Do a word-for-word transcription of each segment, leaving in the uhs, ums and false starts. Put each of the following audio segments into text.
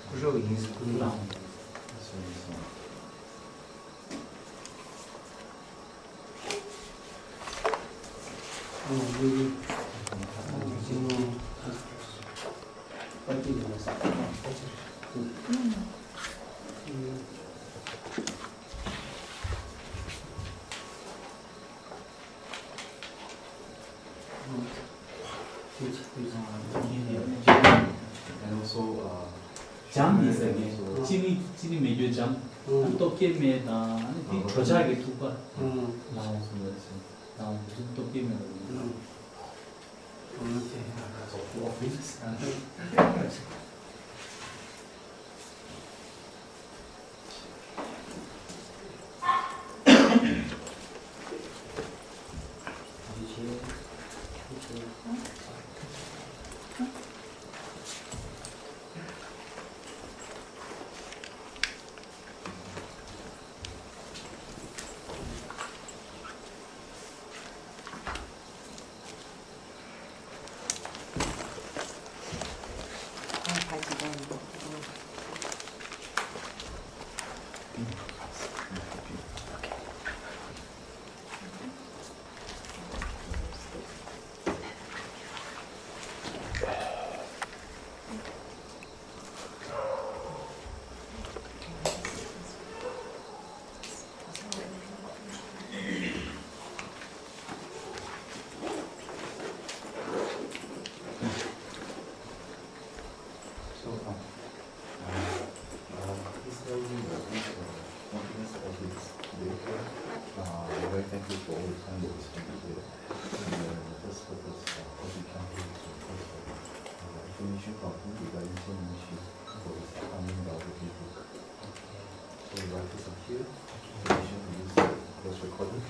སྐུ་ཞབས་ཡིན་ཟེར། སྐུ་ཞབས། སོང་སོང་། And also, uh, འཇམ་ཡིན་ཟེར་མཁན། ལྕི་ནི་ལྕི་ནི་མེད་རྒྱུ་འཇམ། ཨ་ནི་སྟོབས་སྐྱེད་མེད་དང་། ཨ་ནི་དེ་གྲོ་ཆག་གི་ཐུག་པ། ལའང་སོང་ཟེར། ལའང་སྟོབས་སྐྱེད་མེད་པ་ཡིན། So, um, uh, uh, please tell me the, uh, confidence of this director. Uh, we're very thankful for all the time that we spent together. And, uh, just for this, uh, what we can do to, uh, information from him regarding some issues for this upcoming biography book. So, we'll write this up here. Information to use, uh, this recording.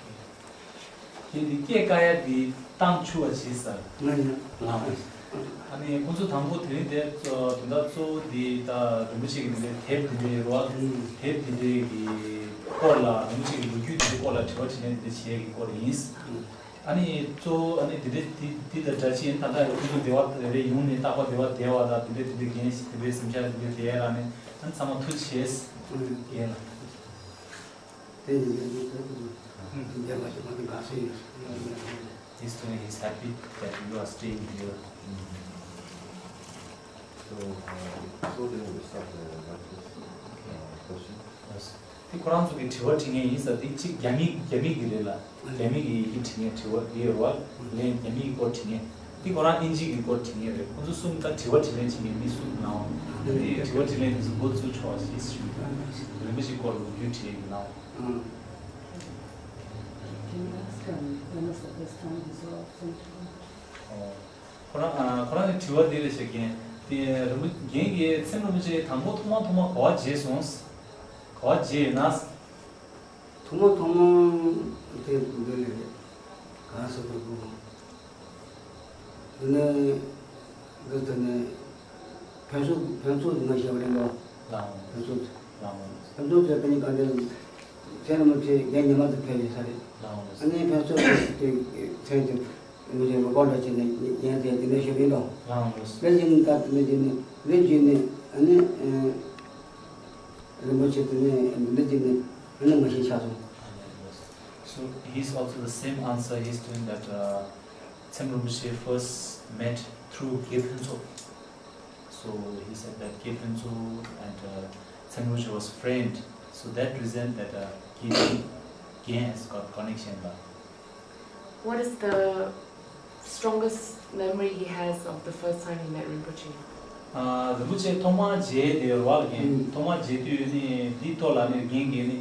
དེ་དེ་སྐད་བཀག་ཡ་དེ་བཏང་ཆུ་བ་བྱེད་ས། ང་ཡིན། ལགས། ཨ་ནི་ཁོང་ཚོ་དང་པོ་དེ་རིང་དེ་གཙོ་དོན་དག་གཙོ་བོ་དེ་ད་རིན་པོ་ཆེ་གི་དེ་འདྲའི་དེབ་དེ་འདྲའི་རོ། ཨ། དེབ་དེ་འདྲའི་གི་སྐོར་ལ། རིན་པོ་ཆེ་གི་ལོ་རྒྱུས་དེ་འདྲའི་སྐོར་ལ་དྲི་བ་དྲིས་ལན་དེ་འདྲ་བྱེད་ཡ་གི་སྐོར་ཡིན། ཨ་ནི་གཙོ་བོ་ཨ་ནི་དེ་འདྲའི་དེ་དེ་དང་འདྲ་ཅིག་ཡིན། ད་ལྟ་ཁོང་ཚོ་སྡེ་བ་རེ་རེ་ཡོང་ནས་རྟག་པར་སྡེ་བ་བསྡད་པ་དང་། དེ་འདྲའི་དེ་འདྲའི་འགན་དེ་འདྲའི་སེམས་ཤར་དེ་འདྲའི་བསྡད་ཡ་ལ་ནི་ཨ་ནི་ཚང་མ་ཐུགས་རྗེ་ཆེ་ཟེར། རྒན་ལགས། དེ་ཡིན་ན་ཡིན་ཚུལ་དུ་འདས་པ་ཞིག་མ་གཏོགས་དགའ་བསུ་ཡོད། He's doing, he's happy that you are staying here. So, uh, so then we start the, uh, question. Yes. དེ་ཁོ་རང་ཚོ་གི་དྲི་བ་དྲི་མཁན་ཡིན་ས། དེ་གཅིག་རྒྱ་མི་རྒྱ་མི་གི་རེད་ལ། རྒྱ་མི་གི་ཡི་གེ་དྲི་མཁན་དྲི་བ་དེ་ཡོད་རེད་བ། ལན་རྒྱ་མི་གི་སྐོར་དྲི་མཁན། དེ་ཁོ་རང་ཨིན་ཇི་གི་སྐོར་དྲི་མཁན་རེད། ཁོ་ཚོ་གསུམ་ད་དྲི་བ་དྲི་ལན་བྱེད་མཁན་མི་གསུམ་ནའང་། དེ་དྲི་བ་དྲི་ལན་དེ་ཚོ་འགོ་བཙུགས་ཆོག་ཞེས་ཞུ། རིན་པོ་ཆེའི་སྐོར་ལ་ལོ་རྒྱུས་དྲི་ཡ་ཡིན་ནའང་། Can you ask, um, when was the first time you saw Tsingrangpa? ཁོ་རང་ཨ་ཁོ་རང་གི་དྲི་བ་འདི་རེད་ཤག་རྒན། དེ་རིན་པོ་རྒན་གྱིས་མཚན་རིན་པོ་ཆེ་དང་པོ་ཐོག་མ་ཐོག་མ་ག་པར་མཇལ་སོང་། ག་པར་མཇལ་ཡོད་ན། ཐོག་མ་ཐོག་མ་དེ་འདི་ལས་རེད། ག་ཟེར་དགོས། དེ་ནས་འདི་དེ་ནས་ཕན་ཚུན་ཕན་ཚུན་ང་ཞེས་པ་རེད་འདུག་ལའང་། ཕན་ཚུན། ལའང་། ཕན་ཚུན་དེ་དེ་ནི་ག་འདི་མཚན་རིན་པོ་ཆེ་རྒན་ཉི་མ་དེ་ཕེབས་ཡོད་ས་རེད། ལའང་། ཨ་ནི་ཕན་ཚུན་དེ་མཚན་དེ་མི་རེ་ངོ་ལྐོག་འདྲ་བྱས་ནས་ཉན་དེ་དེ་ནས་ཞུ་གི་འདུག་ལའང་། ལས་ཀྱི་ནི་ད་དེ་ནས་ཀྱི་ནི་ལས་ཀྱི་ནི་ཨ་ནི་རིན་པོ་ཆེ་དེ་ནས་འདི་ནས་ཀྱི་ནི་ཨ་ནི་མ་ཤེས་ཆགས་སོང་། So he's also the same answer he's doing that, uh, Tsen Rinpoche first met through Ge Phuntsok. So he said that Ge Phuntsok and, uh, Tsen Rinpoche was friend. So that reason that, uh, Ge Gen has got connection. What is the strongest memory he has of the first time he met Rinpoche? ཨ། རིན་པོ་ཆེ་ཐོག་མར་མཇལ་དེ་རེད་བ་རྒན། ཨུམ། ཐོག་མར་མཇལ་དུས་ནི་འདི་ཐོག་ལ་ནི་རྒན་གྱིས་ནི་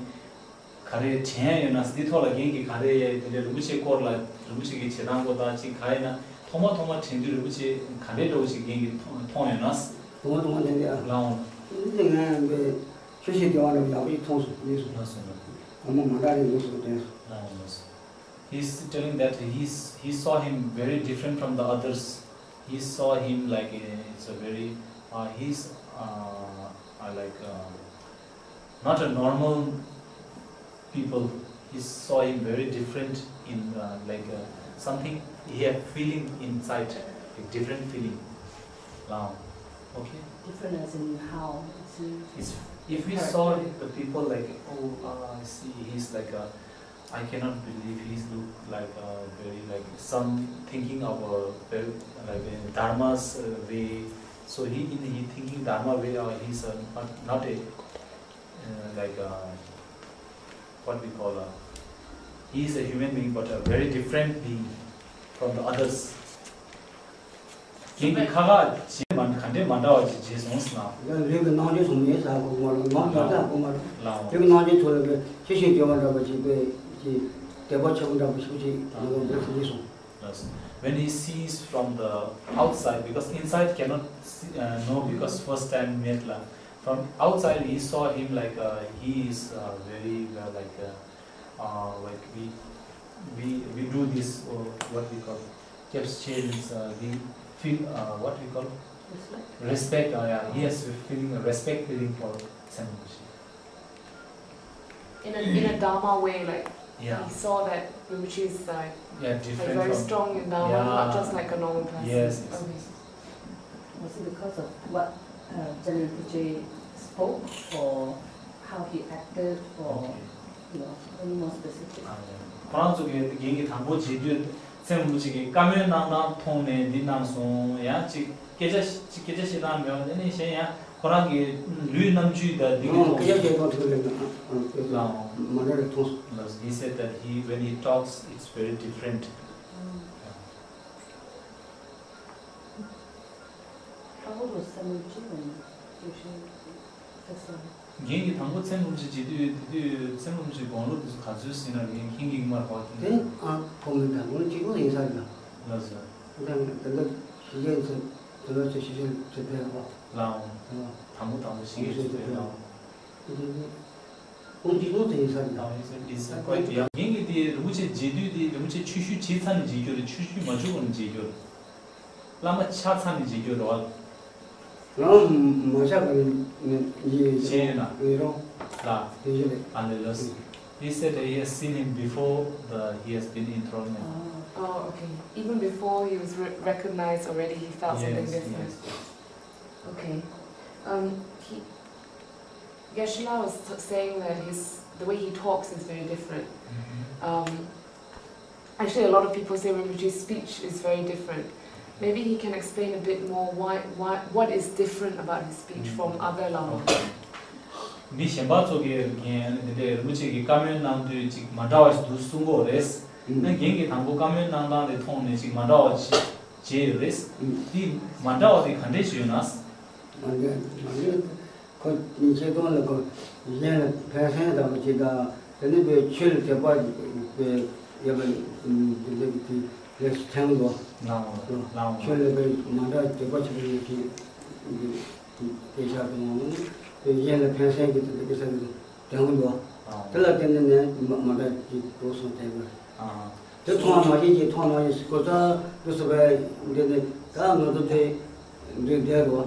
ག་རེ་དྲན་ཡོད་ན། འདི་ཐོག་ལ་རྒན་གྱིས་ག་རེ་དེ་འདྲའི་རིན་པོ་ཆེའི་སྐོར་ལ་རིན་པོ་ཆེ་གི་བྱེད་སྟངས་སྐོར་དང་གཅིག་ག་ཡིན་ན། ཐོག་མ་ཐོག་མ་དྲན་དུས་རིན་པོ་ཆེ་ག་འདྲའི་འདྲ་བོ་ཞིག་རྒན་གྱིས་མཐོང་མཐོང་ཡོད་ན། ཐོག་མ་ཐོག་མ་དྲན་དུས་ཨ། ལའང་། འདི་ང་ཆོས་ཤིག་སྐྱོང་བ་ལ་ཡག་པོ་ཞིག་མཐོང་སོང་། ཡིན་སོང་། ལགས་སོ། ལགས་སོ། ཨ་མ་མ་འདྲ་རེད་འདུག་སོང་དྲན་སོང་། ལགས་སོ། He's telling that he's, he saw him very different from the others. He saw him like, uh, it's a very, uh, he's, uh, uh, like, uh, not a normal people. He saw him very different in, uh, like, uh, something he had feeling inside, a different feeling. Now, Okay. Different as in how? It's, uh, It's, if we saw the people like, oh, uh, see, he's like a, I cannot believe he's look like a very like some thinking of a very like a dharma's uh, way. So he in he thinking dharma way or he's a, not, not a uh, like a, what we call a, he is a human being but a very different being from the others. རྒན་གྱིས་ཁ་ཁ་བྱེད་མ་ག་འདྲས་མ་འདྲ་བ་ཅིག་བྱས་སོང་ཟེར་ན། ཡང་ལུས་ཀྱི་རྣམ་འགྱུར་སོང་མེད་ཟེར་གོ་མ་རུང་ངམ་ཡང་ཟེར་གོ་མ་རུང་། ལའོ། ལུས་ཀྱི་རྣམ་འགྱུར་ཚོ་ལ་གི་ཤི་ཤི་སྐྱོ་བ་འདྲ་པོ་ཞིག་པའི་ཀྱི་དད་པ་ཆེན་པོ་འདྲ་པོ་ཞིག་ཅིག་ང་ཚོ་འདིར་ཐུག་ཡིན་སོང་། Yes. When he sees from the outside, because inside cannot see, uh, know because first time met la. From outside he saw him like uh, he is uh, very uh, like uh, uh, like we we we do this uh, what we call captions uh, we feel uh, what we call Respect. Respect uh, yeah, he has a feeling a respect feeling for Sengoshi. In a, in a Dharma way, like Yeah. He saw that Rinpoche is like, Yeah, like different very from strong in Dharma, Yeah. Not just like a normal person. Yes, yes. Okay. Was it because of what uh, General Rinpoche spoke or how he acted or Okay. You know, any more specific? ཁོ་རང་ཚོ་གི་རྒན་གྱི་དང་པོ་བྱེད་དུས་སེམས་རིན་པོ་ཆེ་གི་བཀའ་མོལ་གནང་སྟངས་མཐོང་ནས་འདི་གནང་སོང་། ཡང་ཅིག་སྐད་ཆ་ཅིག་སྐད་ཆ་བཤད་སྟངས་མེད་པ་ནི་གཞན་ཡང་ཁོ་རང་གི་ལུས་རྣམ་འགྱུར་དང་འདི་གི་ང་མཐོང་སྐད་ཆ་བཤད་སྟངས་ཐུག་རེད་ན་ལའོ། མ་འདྲ་རེད་མཐོང་སོང་། He said that he when he talks it's very different. How old was Sengoshi when Rinpoche first saw him? རྒན་གྱི་དང་པོ་མཚན་ལུང་ཅིག་བྱེད་དུས་དེ་དུས་མཚན་ལུང་ཅིག་དགུང་ལོ་དེ་ཚོ་ག་ཚོད་ཟིན་ན་རྒན་ཁྱེད་ཀྱིས་མར་བག་དེ་ཨ་ཁོ་མི་དང་ཁོ་གཅིག་པོ་ཡིན་ས་རེད། ལགས་སོ། ད་ད་ལྟ་ཞིག་གས་ཚེ་དེ་ལོ་ཚེ་ཞིག་གས་ཚེ་དེ་ཨོ། ལའོ། དང་པོ་དང་པོ་ཞིག་གས་ཚེ་དེ་ལའོ། ཁོ་གཅིག་པོ་དེ་ཡིན་ས་རེད། ལའོ་ཡིན་ས་རེད། It's quite young. རྒན་གྱི་དེ་རིན་པོ་ཆེ་མཇལ་དུས་དེ་རིན་པོ་ཆེ་ཆོས་ཞུ་བྱེད་ཚར་ནས་མཇལ་རྒྱུ་རེད། ཆོས་ཞུ་མ་བྱུང་བར་མཇལ་རྒྱུ་རེད། བླ་མ་ཆགས་ཚར་ནས་མཇལ་རྒྱུ་རེད་བ། རང་མ་ཆགས་པ་ནས་ཡིན་ཤེས་ཡོད་ན། ཡིན་རུང་ལ། དེ་བཞིན་རེད། ཨ་ལེ་ལགས། He said that he has seen him before the he has been enthronement. Oh. Oh, okay. Even before he was re- recognized already, he felt something Yes, different. Yes. Okay. Um, he, Geshe-la was t- saying that his the way he talks is very different. Mhm. Um, actually, a lot of people say Rinpoche's speech is very different. Maybe he can explain a bit more why, why what is different about his speech from other lamas. མི་གཞན་པ་ཚོ་གིས་རྒན་འདི་འདྲའི་རིན་པོ་ཆེ་གི་བཀའ་མོལ་གནང་དུས་ཅིག་མ་འདྲ་བ་ཞིག་འདུག་གསུང་གི་ཡོད་རེད། ན་རྒན་གྱིས་དང་པོ་བཀའ་མོལ་གནང་སྟངས་དེ་མཐོང་ནས་ཅིག་མ་འདྲ་བ་ཞིག་བྱས་ཡོད་རེད། འདི་མ་འདྲ་བ་དེ་ག་འདྲས་ཞིག་ཡོད་ན། མ་འདྲ་མ་འདྲ་ཁོ་ཆེ་མཐོང་ལ་ཁོ་གཞན་ལ་ཕན་སེམས་དང་པོ་ཅིག་དང་དེ་ནས་པའི་ཆོས་ལ་དད་པ་པའི་ཡོད་པ་འདི་འདྲ་གི་དེ་ལས་ཐེངས་འདུག་ལའོ་ལའོ། ཆོས་ལ་པའི་མ་འདྲ་དད་པ་ཆེན་པོ་ཡོད་མཁན་གི་སྐད་ཆ་དང་དེ་གཞན་ལ་ཕན་སེམས་ཀྱི་དེ་འདྲ་སྐད་ཆ་གི་དེ་འོང་འདུག་དེ་ལ་བརྟེན་ནས་ནས་མ་མ་འདྲ་ཅིག་འགྲོ་སོང་དེ་དགོས། དེ་མཐོང་བ་མ་བྱས་ཀྱི་མཐོང་མ་བྱས་གོ་ས་དུ་སུ་བས་འདི་ནི་ད་ང་ཚོ་དེ་འདི་བསྡད་རོ།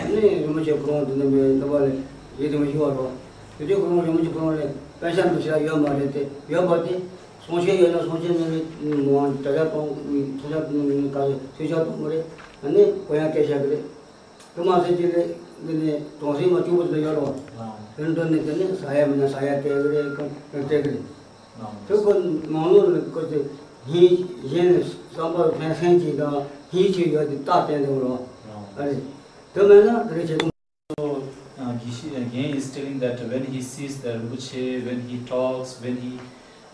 ནི་རིན་པོ་ཆེ་ཁོ་རང་དུ་ནི་མི་འདི་བ་ལས་ཡིད་དུ་མི་ཞུ་བ་རོ། དེ་དུས་ཁོ་རང་རིན་པོ་ཆེ་ཁོ་རང་ལས་པད་ཤག་འདུ་ཤེས་ཡོད་མ་རེད་དེ་ཡོད་པ་དེ་གསུང་བཤད་ཡོད་ན་གསུང་བཤད་ནི་མོ་དྲ་ཤག་གཏོང་ཐུག་ཤག་གཏོང་ག་ཚོད་ཐུག་ཤག་གཏོང་གི་རེད། ནི་གོ་ཡང་སྐད་ཤག་གི་རེད། དུ་མ་ཟེར་གྱི་ལས་འདི་ནི་གྲོང་གསེབ་མ་གཅིག་པུ་དུ་ཡོད་རོ། དེ་འདྲ་ནི་དེ་ནི་ས་ཡ་མི་ན་ས་ཡ་སྤྲད་གི་རེད་ཀ་སྤྲད་གི་རེད། དེ་ཁོ་ནང་ལོགས་ལ་ཁོ་ཚོས་ཉིན་གཞན་ལ་བསམ་པ་ཕན་སེམས་ཅིག་དང་ཉིན་ཅིག་ཡོད་དེ་རྟགས་བསྟན་འདུག་རོ། ཨ་རེད། དེ་མེད་ན་དེ་རེད་བྱེད་ཐུབ། Uh, Geshe- uh, Gen is telling that when he sees the Rinpoche, when he talks, when he,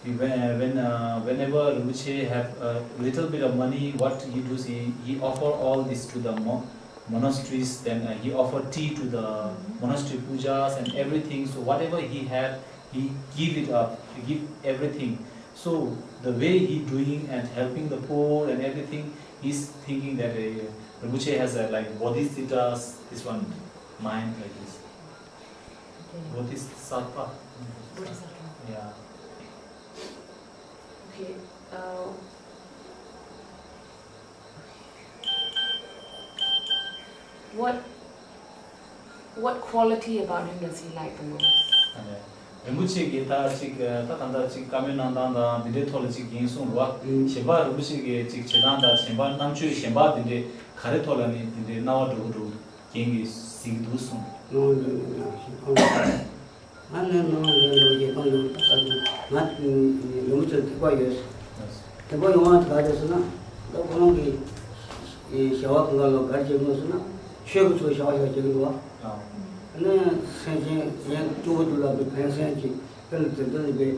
he when, when uh, whenever Rinpoche have a little bit of money, what he does, he, he offer all this to the mo- monasteries. Then uh, he offer tea to the monastery pujas and everything. So whatever he have, he give it up. He give everything. So the way he doing and helping the poor and everything, he's thinking that uh, Rinpoche has a like bodhisattva's this one mind like this. Okay. Bodhisattva. Bodhisattva. Yeah. Okay. Uh, what what quality about him does he like the most? And, uh, རིན་པོ་ཆེ་གིས་ད་ཅིག་ད་གང་ལྟར་ཅིག་བཀའ་མོལ་གནང་སྟངས་དང་འདི་འདྲའི་ཐོག་ལ་ཅིག་འགན་གསུངས་རོགས། གཞན་པ་རིན་པོ་ཆེ་གིས་ཅིག་བྱེད་སྟངས་དང་གཞན་པ་རྣམ་དཔྱོད་གཞན་པ་འདི་འདྲའི་ག་རེ་ཐོག་ལ་ནི་འདི་འདྲའི་སྣང་བ་འགྲོ་གི་འདུག་རྒན་གྱིས་གཟིགས་འདུག་གསུངས། ནང་ལ་ཡོད་ན་ཞིག་གཏོང་། ང་ནི་ནང་ལ་ཡོད་ན་ཞིག་གཏོང་ཡོང་ད་ང་རིན་པོ་ཆེར་ཐུག་པ་ཡོད། ཐུག་པ་ཡོང་བ་ག་རེ་ཟེར་ན། ད་ཁོ་རང་གི་བྱ་བ་གང་ག་ལ་ག་རེ་བྱེད་དགོས་ཟེར་ན། ཆོས་ཀྱི་ཚུལ་བྱ་བ་ཞིག་བྱེད་ཀྱི་འདུག་བ། ཨ་ནི་སེམས་ཅན་གཞན་སྐྱོ་བོ་དུ་ལ་གི་ཕན་སེམས་ཀྱི་དེ་ལ་དེ་འདྲ་ནི་པའི་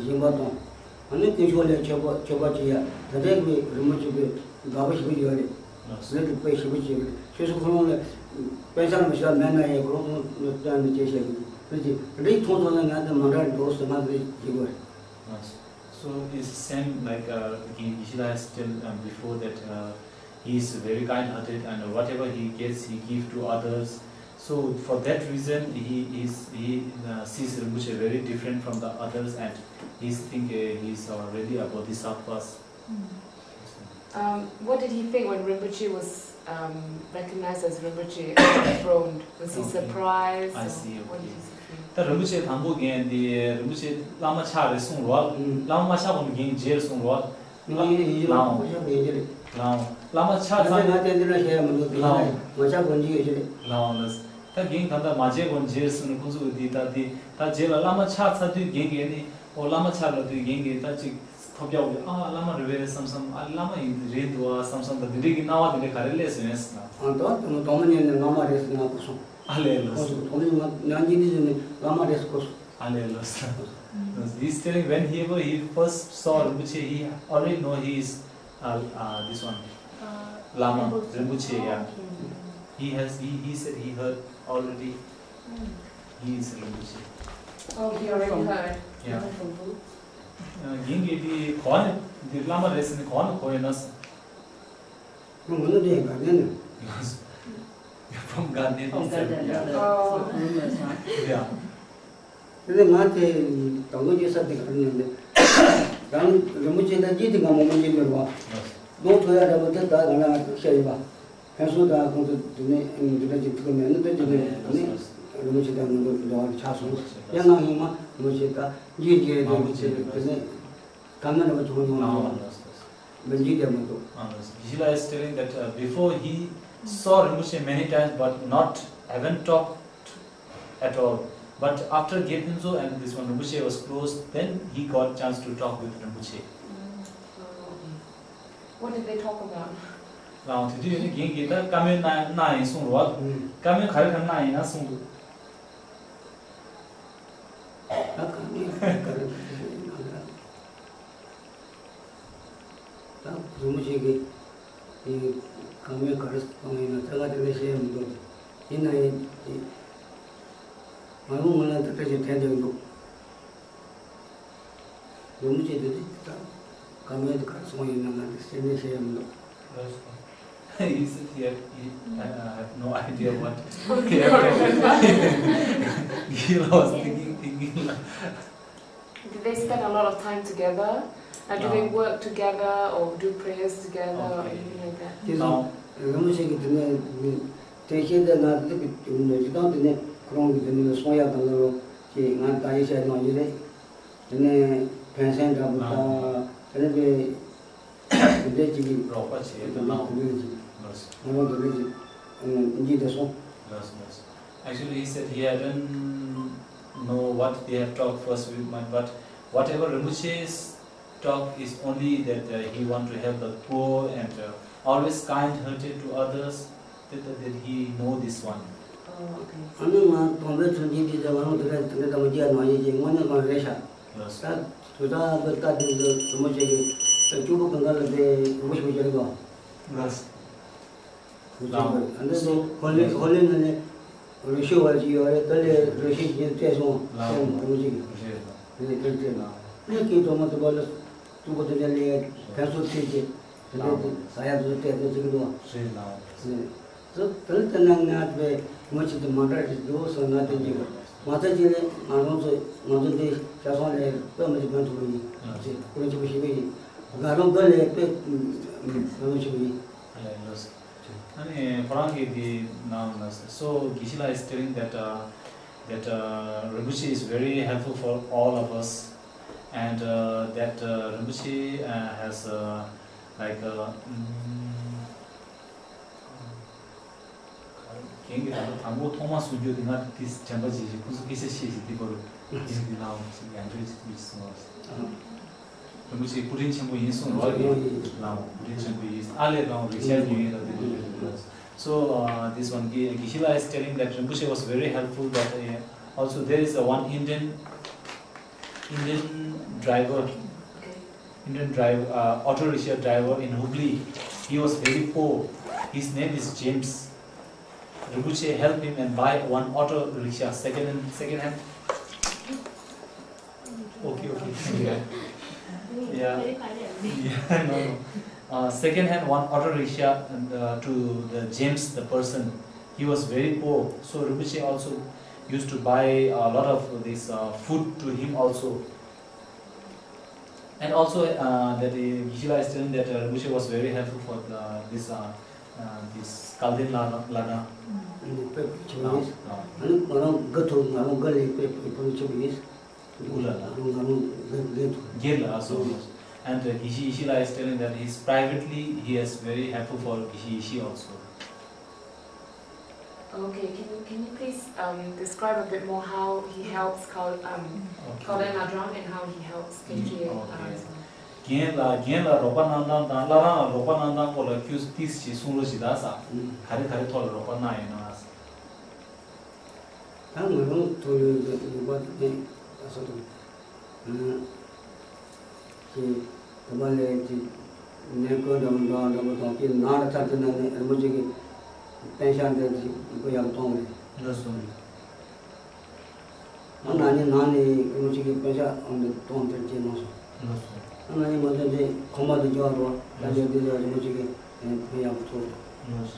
སྦྱིན་པ་དང་། ཨ་ནི་དཀོན་མཆོག་ལ་མཆོད་པ་མཆོད་པ་བྱེད་ཡ་དེ་འདྲའི་གི་རིན་པོ་ཆེ་གི་དགའ་པོ་ཞེ་པོ་ཡོད་རེད། ལགས་སོ། ལས་དེ་དཔེ་ཞེ་པོ་བྱེད་རེད། ཆོས་སུ་ཁོ་རང་ལ་དཔེ་ཆ་རིན་པོ་ཆེ་མེད་ན་ཡང་ཁོ་རང་ལ་སྟོན་ནས་བྱས་བཤད་གི་རེད། དེ་རིགས་མཐོང་ཙམ་ལ་ང་དེ་མ་འདྲ་འགྲོ་ཟེར་ང་དེ་བྱེད་དགོས་རེད། ལགས་སོ། So it's same like, uh, Ge- Geshe-la has told, um, before that, uh, he is very kind-hearted and whatever he gets, he gives to others. So for that reason, he is he uh, sees Rinpoche very different from the others, and he think uh, he is uh, really a bodhisattva. Um, what did he think when Rinpoche was um, recognized as Rinpoche and enthroned? Was he Okay. surprised? I or see, what okay. did he think? ད་རིན་པོ་ཆེ་དང་པོ་རྒན་འདི་རིན་པོ་ཆེ་བླ་མ་ཆགས་རེད་གསུངས་རོགས། ཨུམ། བླ་མ་མ་ཆགས་གོང་རྒན་མཇལ་གསུངས་རོགས། ང་ཡིན་ཡིན་ལའོ། ང་ཆགས་ཡིན་ལའོ། བླ་མ་ཆགས་ང་ཚང་ང་དེ་འདི་ལ་བཤད་ཡ་མི་འདུག་དེ་ལའོ། ང་ཆགས་གོང་རྒན་ཡོད་ཤི་རེད། ལའོ་ལགས། ད་རྒན་ད་ལྟ་མ་མཇལ་གོང་མཇལ་གསུངས་ནས་ཁོང་ཚོ་གི་འདི་ད་འདི་ད་རྗེས་ལ་བླ་མ་ཆགས་ཚར་དུས་རྒན་གྱིས་ནི་ཨོ་བླ་མ་ཆགས་ལ་དུས་རྒན་གྱིས་ད་ཅིག་ཐོབ་རྒྱག་འོ་ཨ་བླ་མ་རེད་པས་བསམ་བསམ་ཨ་བླ་མ་ཡིན་རེད་འདུག་ཨ་བསམ་བསམ་ད་འདི་འདྲའི་གི་སྣང་བ་འདི་འདྲའི་ག་རེ་སླེབས་སོང་ཡས་ཟེར་ན། ཨ་ད་དེ་མོ་དོགས་མ་ཉན་ནས་བླ་མ་རེད་ཟེར་ང་གོ་སོང་། ཨ་ལས་ལགས་སོ། ཁོང་ཚོ་དོགས་མ་ཉན་ང་ཉན་གྱི་འདི་ཟེར་ནས་བླ་མ་རེད་ཟེར་གོ་སོང་། ཨ་ལས་ལགས་སོ། He's telling whenever he first saw Rinpoche, he already know he is uh, uh, this one, Lama, Rinpoche, yeah. He has, he, he said he heard already, he is Rinpoche. Oh, he already heard. Yeah. རྒན་གྱིས་འདི་གོ་ནས་འདི་བླ་མ་རེད་ཟེར་ནས་གོ་ནས་གོ་ཡོད་ན་ཟེར། ཁོང་ངོ་ནས་དེ་ག་ནས་ནས། From Ganden itself, yeah. Yeah. དེ་ནས་ང་དེ་དང་པོ་རྒྱུ་ས་དེ་ག་ནས་ནས། རང་རིན་པོ་ཆེ་དང་རྗེས་དེ་ང་མོ་མོ་རྗེས་མེད་པ། ལོ་ཐོ་ཡ་འདྲ་པོ་དེ་ད་ག་ན་བཤད་ཡོད་པ། ཕན་ཚུན་དང་ཁོང་ཚོ་དེ་ནས་འདི་འདྲ་ཅིག་ཐུག་མེད་ནི་དེ་དེ་ནས་དེ་ནས་རིན་པོ་ཆེ་དང་ང་ཚོ་འབྲེལ་བ་ཆགས་སོང་། ཡང་ང་ཧི་མ་རིན་པོ་ཆེ་དང་རྗེས་རྗེས་དེ་དེ་ནས་ག་ན་འདྲ་པོ་བྱུང་མྱོང་མ་རེད། མི་འཇིགས་བསྡད་མི་འདུག Gila is telling that uh, before he saw Rinpoche many times but not haven't talked at all. But after Ge Phuntsho and this one Rinpoche was close, then he got chance to talk with Rinpoche. What did they talk about? ལའང་དེ་དུས་ཡོད་ནི་རྒན་གྱིས་ད་བཀའ་མོལ་གནང་གནང་ཡིན་གསུངས་རོགས། བཀའ་མོལ་ག་རེ་ག་རེ་གནང་ཡིན་ན་གསུངས་འདུག་ད་གང་ཡིན་ག་རེ་ད་རིན་པོ་ཆེ་གིས་དེ་གང་མིན་ག་རེ་གཏོང་ཡིན་ན་ད་ང་དེ་ནས་བཤད་ཡ་མི་འདུག་ཡིན་ན་ཡིན་དེ་མ་ཡོང་ངོ་ན་ད་ལྟ་ཞིག་དྲན་བསྡད་མི་འདུག་རིན་པོ་ཆེ་དེ་དེ་ད་གང་མིན་དེ་ག་རེ་སོང་ཡིན་ན་ང་དེ་གཞན་ནས་བཤད་ཡ་མི་འདུག He said he, had, he, I, I have no idea what he had. He was thinking, thinking. Did they spend a lot of time together? Like, do they work together or do prayers together or anything like that? དེ་ཚོ་རིན་པོ་ཆེ་གི་དེ་ནས་དེ་བཤད་དེ་ང་དེ་གི་ནས་ཅི་དང་དེ་ནས་ཁོ་རང་གི་དེ་ནས་སོང་ཡ་དང་ལ་ལོ་ཅེས་ང་ད་ཡི་བཤད་གནང་ཡི་རེད། དེ་ནས་ཕན་སེམས་འདྲ་པོ་དང་དེ་ནས་པའི། དེ་འདྲའི་ཅིག་གི་རོགས་པ་བྱེད་དེ་འདྲའི་དེ་འདྲའི་ཅིག་ལགས་སོ། ང་རང་དེ་འདྲའི་ཅིག་འདི་དེ་སོང་། ལགས་སོ་ལགས་སོ། Actually, he said he hadn't know what they have talked first with my, but whatever Rinpoche's talk is only that uh, he want to help the poor and uh, always kind-hearted to others. That, that, that he know this one. Oh, okay. ཨ་ནི་ང་དང་པོའི་ཚུལ་འདི་འདི་ང་རང་དེ་འདྲ་དེ་འདྲ་དང་མ་བརྒྱབ་ནང་ཡིན་གྱི་དངོས་གནས་གང་རེད་ཤག་ལགས་སོ། ད་དུས་ད་བོད་ལྟ་དུས་འདི་བུ་མོ་ཞིག་གིས་ད་སྐྱུག་པོ་གང་ག་ལ་དེ་རུ་ཞིག་བྱེད་དོ། ལགས་སོ། ཨ་འདི་ཧོ་ལེ་ཧོ་ལེ་ནང་ནས་རུ་ཤི་བར་ཅིག་ཡོད་རེད། ད་ལས་རུ་ཤི་ཅིག་སྤྲད་སོང་ལགས་སོ། བུ་མོ་ཞིག་གིས་རེད་ལགས། དེ་ནས་དེ་སྤྲད་ལགས། ཨ་ནི་སྐྱིད་དོ་མ་དུ་བ་ལ་སྐྱུག་པོ་དེ་འདྲ་ལས་ཕན་ཚུན་ཁྲིད་ཅིག་དེ་འདྲ་དེ་ཟ་ཡ་དུ་སྤྲད་དེ་ཅིག་འདུག་རེད་ལགས། དེ་དེ་ལྟར་ན་ང་དཔེ་མི་གཅིག་དུ་མ་འདྲ་ཞིག་འདུག་སོང་ན་དེ་གཅིག་མ་ཚད་ཅིག་ནི་ང་རང་ཚོ་ང་ཚོ་འདི་ཤ་ཚོང་ལས་དཔེ་མི་གཅིག་ཕན་ཐོགས་ཡིན་ཅེས་ཀུན་གཅིག་པུ་ཞིག་ཡིན། ང་རང་འདི་ལས་དཔེ་ཕན་ཐོགས་ཡིན། ཨ་ནི་ཁོ་རང་གིས་འདི་ནང་ན་so Geshe-la is telling that uh, that uh, Rinpoche is very helpful for all of us and uh, that uh, Rinpoche uh, has uh, like uh, mm, རྒན་གྱིས་ད་ལྟ་དང་པོ་ཐོག་མ་གསུང་རྒྱུ་དེ་ང་དེ་དྲན་པ་བརྗེད་ཅིག་ཁོང་ཚོ་སྐད་ཆ་བཤད་ཅིག་དེ་བར་དུ་རྒན་གྱིས་ལའོ་ཅིག་ཡང་བསྐྱར་ཅིག་དེ་གསུང་བ་རེད། རིན་པོ་ཆེ་སྐུ་དྲིན་ཆེན་པོ་ཡིན་གསུངས་རོགས་ཀྱིས་ལའོ་སྐུ་དྲིན་ཆེན་པོ་ཡིན། ཨ་ལས་ལའོ་རིག་ཤར་ཉོན་ཡིན་ལ་དེ་དེ་དེ་དེ། So uh, this one, Gi- Gisela is telling that Rinpoche was very helpful, that uh, also there is a one Indian Indian driver, Indian driver, uh, auto rickshaw driver in Hubli. He was very poor. His name is James. Rinpoche helped him and buy one auto rickshaw, second hand, second hand. Okay, okay. Yeah. Yeah. Yeah, no, no. Uh, second hand one auto rickshaw and, uh, to the James, the person. He was very poor. So Rinpoche also used to buy a lot of this uh, food to him also. And also uh, that uh, Gisela is telling that uh, Rinpoche was very helpful for the, this uh, uh, this Kalden Lada. Lada. དཔེ་ཆེན་པོ་ཡིན། ཨ་ནི་ང་རང་དགའ་ཐུབ། ང་རང་དགའ་ལས་དཔེ་དཔེ་ཆེན་པོ་ཡིན། དགུ་ལ་ལ། ང་རང་དགའ་དགའ་ཐུབ། Gela, so yes. And uh, Gishi Ishila is telling that he's privately, he is very helpful for Gishi Ishi also. Okay, can you can you please um, describe a bit more how he helps Kal, um, Okay. Kalden Ladrong and how he helps K K Ladrong as well? རྒན་ལ་རྒན་ལ་རོགས་པ་གནང་སྟངས་དང་བླ་བྲང་ལ་རོགས་པ་གནང་སྟངས་སྐོར་ལ་ཁྱོད་ཏིས་ཞིག་གསུང་རོགས་ཞིག་ད་ས། ག་རེ་ག་རེ་ཐོག་ལ་རོགས་པ་གནང་ཡོད་ན་ས། ད་ང་རང་ཐོག་ལ་རོགས་པ་དེ་ཨ་ས་དང་། ཀྱི་དུ་མ་ལས་ཀྱི་ནས་ཀོན་འདྲ་མི་འདྲ་འདྲ་མི་དང་དེ་ནང་ལ་ཐར་དུ་ན་ནས་རིན་པོ་ཆེ་གི་པན་ཤག་འདི་ཀྱི་ཀོ་ཡག་གཏོང་རེད། ལགས་སོ། ང་ན་ནི་ནང་ནས་རིན་པོ་ཆེ་གི་པན་ཤག་ཨང་འདི་གཏོང་དེར་སྐྱེས་གནང་སོང་། ལགས་སོ། ང་ན་ནི་མ་དོན་དེ་ཁོམ་པ་དུ་འཇོག་རོགས་ད་ལགས་སོ། ལས་འདི་ལས་རིན་པོ་ཆེ་གི་ཀོ་ཡག་གཏོང་རོགས། ལགས་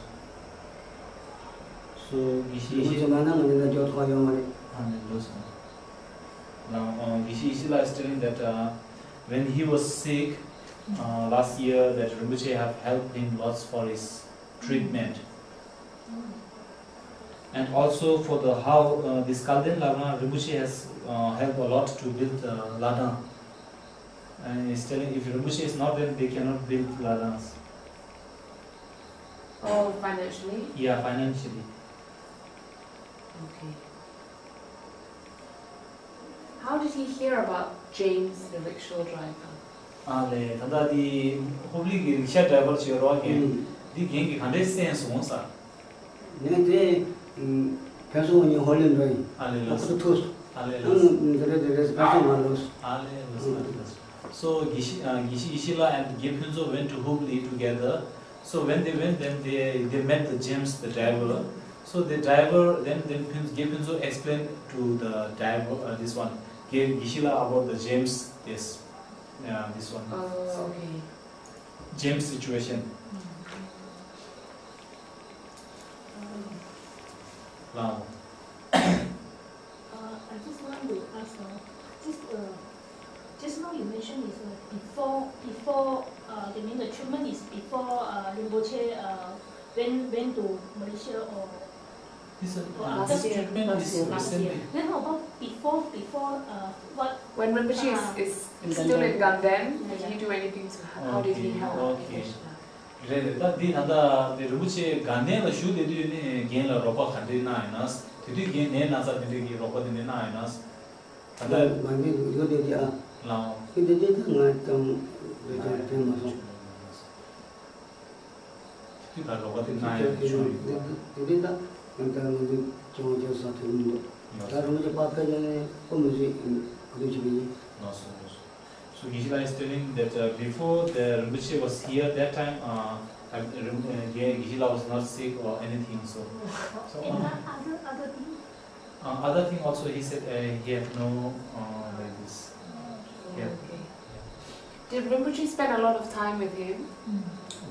སོ། སོ་ཡི་ཤི་རིན་པོ་ཆེ་མ་ན་ང་འདི་ལ་འཇོག་ཐོག་ཡོད་མ་རེད། ཨ་ནི་ལགས་སོ། Now, uh, Gishi Ishila is telling that uh, when he was sick uh, last year, that Rinpoche have helped him lots for his treatment. And also for the how uh, this Kalden Lama Rinpoche has uh, helped a lot to build uh, Ladang. And he's telling if Rinpoche is not there, they cannot build Ladang. Oh, financially? Yeah, financially. Okay. How did he hear about James, the rickshaw driver? ཨ་ལས། ད་ལྟ་འདི་ཧོབ་ལི་གི་རིག་ཤ་ཌ་རའི་བར་བྱེད་རོགས་ཀྱིས། ཨུམ། འདི་རྒན་གྱིས་ག་འདྲས་གསན་སོང་ས། ངས་དེ་ཕན་སོང་ཉིན་ཧོ་ལི་འགྲོ་ཡིན། ཨ་ལས་ལགས། ཁོ་ཐུག་སོང་། ཨ་ལས་ལགས། ཨང་འདི་རེད་འདི་རེད་ཕན་སོང་མ་ལོས། ཨ་ལས་ལགས། ཨ་ལས་ལགས། So Gishi, uh, Gishi Ishila and Ge Phunzo went to Hubli together. So when they went, then they, they met the James, the driver. So the driver, then, then Phun- Ge Phunzo explained to the driver, uh, this one, Ge Gishila about the James, this, uh, this one. Oh, okay. James situation. Lao. Uh, I just want to ask, uh, just uh, just now you mentioned is uh, before before uh, you mean the treatment is before uh, Rinpoche uh, went went to Malaysia or This uh, or uh, after this treatment is last year. Recently. Then how about before before uh, what? When Rinpoche uh, is, is still in Ganden, did he do anything to her? How did he help? Okay. Reh reh, ད་འདི་ད་ལྟ་དེ་རིན་པོ་ཆེ་དགའ་ལྡན་ལ་བཞུགས་བསྡད་དུས་ནས་རྒན་ལ་རོགས་པ་ག་འདྲས་གནང་ཡོད་ན། དེ་དུས་རྒན་ནད་ན་ཚ་དེ་འདྲས་ཀྱི་རོགས་པ་དེ་འདྲས་གནང་ཡོད་ན། ད་ལྟ་ང་འདི་ཡོད་བསྡད་དེ་ཨ། ལའོ། ཁྱེད་འདི་འདི་ད་ང་ཅང་འདི་ཅང་དྲན་མ་སོང་། དེ་དུས་ད་རོགས་པ་དེ་གནང་ཡོད་བྱུང་ཡོད་པ། དེ་འདི་ད་ང་ད་ང་འདི་ཅང་ཅང་ས་དེ་མི་འདུག་ད་རིན་པོ་ཆེ་པ་ཕེབས་ནས་ཁོ་མི་ཤེས་ག་དུས་ཅིག་ཡིན། ལགས་སོ་ལགས་སོ། So Gisela is telling that uh, before the Rinpoche was here, that time uh, uh, Gisela was not sick or anything. So, so in uh, other, other thing? Uh, other thing also he said uh, he had no uh, like this. Yeah. Okay. Did Rinpoche spend a lot of time with him?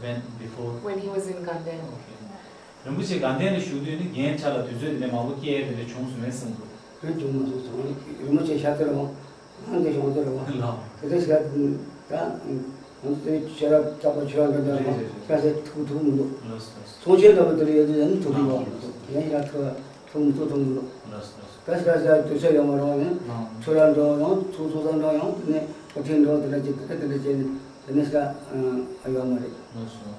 When before? When he was in Ganden. Okay. རིན་པོ་ཆེ་དགའ་ལྡན་ལ་བཞུགས་དུས་ནི་རྒན་ཆ་ལ་དུས་ཚོད་དེ་འདྲ་མང་པོ་སྐྱེལ་ཡས་དེ་འདྲ་བྱུང་སོང་ངས་བསམ་འདུག་དེ་བྱུང་མ་སོང་ཟེར་བ་ནི་རིན་པོ་ཆེ་ཤ་ཚ་རེད་བ། ང་འདི་ཤོང་ཚ་རེད་བ། ལགས། དེ་འདྲ་ཞིག་ད་ང་ཚོ་དེ་ཤེས་རབ་རྩ་བ་ཆོས་རབ་འདྲ་འདྲ་རེད་རེད་རེད། ཤ་ཚ་ཐུག་ཐུག་མི་འདུག་ལགས་སོ་ལགས་སོ། ཚོང་ཆེན་འདྲ་པོ་དེ་འདྲ་ཡོད་དུས་ཡང་ཐུག་གི་ཡོད་མི་འདུག་ཡང་ཡར་ཐུག་ཐུག་མི་ཐུག་ཐུག་མི་འདུག་ལགས་སོ་ལགས་སོ། ད་ཤ་ཚ་དུས་ཚོད་ཡོད་མ་རེད་བ་ནི། ལགས། ཆོས་རབ་འགྲོ་ཡང་ཚོགས་ཚོགས་བསགས་འགྲོ་ཡང་དེ་ནས་ཨོ་ཐེན་འགྲོ་དེ་འདྲ་ཅིག་དེ་འདྲ་དེ་འདྲ་བྱས་ནས་དེ་ནས་ཤ་ཨ་ཡོད་མ་རེད། ལགས་སོ།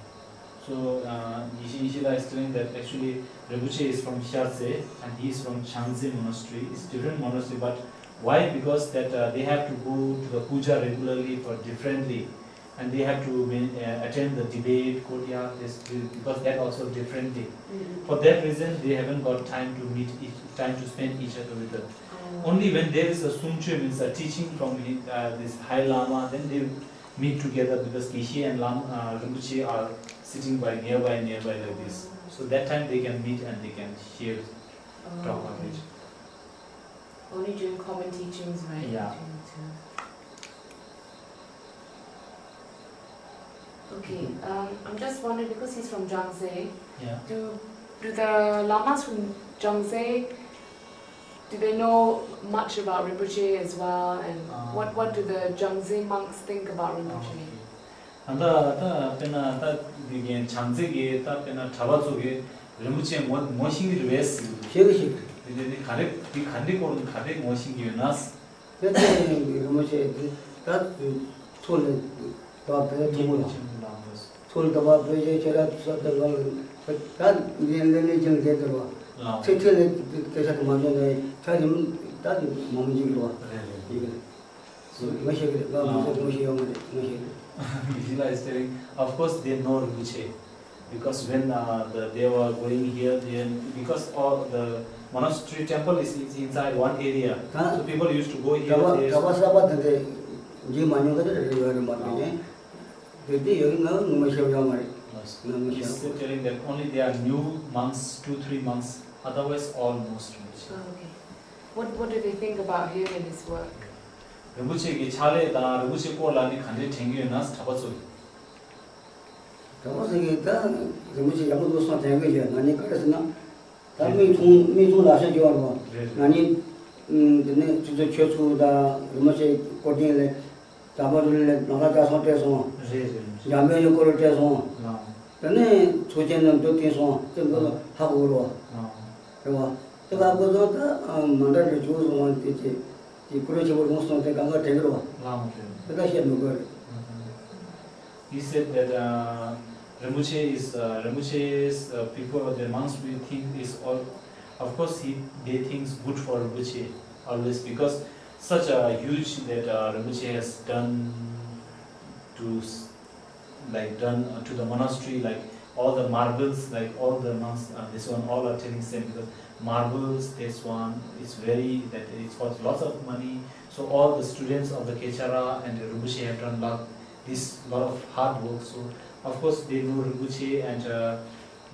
So uh, Gisela is telling that actually Rinpoche is from Sharse and he is from Changze Monastery. It's different monastery, but why? Because that uh, they have to go to the puja regularly for differently, and they have to main, uh, attend the debate courtyard this, because that also differently. For that reason, they haven't got time to meet each, time to spend each other with them. Only when there is a sungcho, means a teaching from uh, this high lama, then they meet together because Geshe and Lam, uh, Rinpoche are sitting by nearby, nearby like this. So that time they can meet and they can share, talk about it. Only during common teachings, right? Yeah. Okay, um, I'm just wondering because he's from Jangze. Yeah. Do do the lamas from Jangze, do they know much about Rinpoche as well? And what what do the Jangze monks think about Rinpoche? ད་ལྟ་ད་དཔེར་ན་ད་འདི་གའི་བྱང་རྩེ་གི་ད་དཔེར་ན་གྲྭ་པ་ཚོ་གི་རིན་པོ་ཆེ་ངོ་ངོ་ཤེས་ཀྱི་རེད་པས། ཤེས་ཀྱི་ཤེས་ཀྱི། དེ་འདྲ་ནི་ག་རེ་འདི་ག་འདི་སྐོར་ག་རེ་ངོ་ཤེས་ཀྱི་ཡོད་ན། དེ་ཚོ་རིན་པོ་ཆེ་འདི་ད་ཚོ་ལས་ད་བོད་ཐུག་མོ་ལ་ཚོ་ལ་ད་བ་བོད་ཆེ་ཆེ་ར་ཚོ་ད་ལ་ད་ལེ་ལེ་ལེ་ཅང་དེ་དེ་བ་ཚེ་ཚེ་ལས་སྐད་ཆ་དུ་མ་བྱུང་ནས་ཆ་རིམ་ད་མ་མི་འཇིག་རུ་བ་ཡིན་གི། ངོ་ཤེས་ཀྱི་རེད། ང་མི་ཚོ་ངོ་ཤེས་ཡོང་གི་རེད། ངོ་ཤེས་ཀྱི་རེད། Gila is telling, of course they know Rinpoche, because when uh, the, they were going here, they, because all the monastery temple is, is inside one area, so people used to go here. གྲྭ་པ་གསར་པ་དེ་འདྲ་འཇིག་མ་མྱོང་གི་རེད། ཡོད་རེད་མ་གཏོགས་ནས་དེ་དེ་ཡོད་ན་ངོ་ཤེས་ཡོང་མ་རེད། ང་མི་ཤེས། He's telling that only they are new monks, two, three monks, otherwise all knows Rinpoche. Oh, okay. What what do they think about him and his work? རིན་པོ་ཆེ་གི་ཕྱག་ལས་དང་རིན་པོ་ཆེ་སྐོར་ལ་ནི་ག་འདྲའི་དྲན་གྱི་ཡོད་ན་གྲྭ་པ་ཚོ་གི། གྲྭ་པ་ཚོ་གི་ད་རིན་པོ་ཆེ་ཡག་པོ་འདུག་སོང་དྲན་གྱི་ཡོད། ང་ནི་ག་རེ་ཟེར་ན་ད་མིག་མཐོང་མིག་མཐོང་ལག་ཤེས་ཀྱི་བར་མོ། ང་ནི་དེ་ནས་ཆུ་ཚོད་ཆོས་ཚུལ་དང་རིན་པོ་ཆེ་སྐོར་ཐེངས་ལས་གྲྭ་པ་རུ་ལས་ནང་ལ་གྲྭ་ཚང་སྤྲད་སོང་། འཇམ་དཔལ་གྱི་སྐོར་ལ་སྤྲད་སོང་། དེ་ནས་ཚོགས་ཆེན་ནང་འདུག་བསྟན་སོང་། དེ་འདུག་ཧ་གོ་རོགས། རེད་བ། དེ་ག་ཀོ་ཚང་ད་མ་འདྲ་རེ་བྱུང་སོང་བ་དེ་ཅི་ཅི་ཀུ་རེ་ཆེ་བོ་རུང་སོང་དེ་གང་ག་དྲན་གི་རོ། ལགས་འོང་དྲན། དེ་ག་བཤད་མི་དགོས་རེད། He said that uh, Rinpoche is uh, Rinpoche's uh, people, the monks we think is all, of course he they thinks good for Rinpoche always because such a huge that uh, Rinpoche has done to like done uh, to the monastery, like all the marbles, like all the monks, uh, this one, all are telling same because marbles, this one, it's very that it's cost lots of money. So all the students of the Kechara and the Rinpoche have done lot this lot of hard work. So of course they know Rinpoche and uh,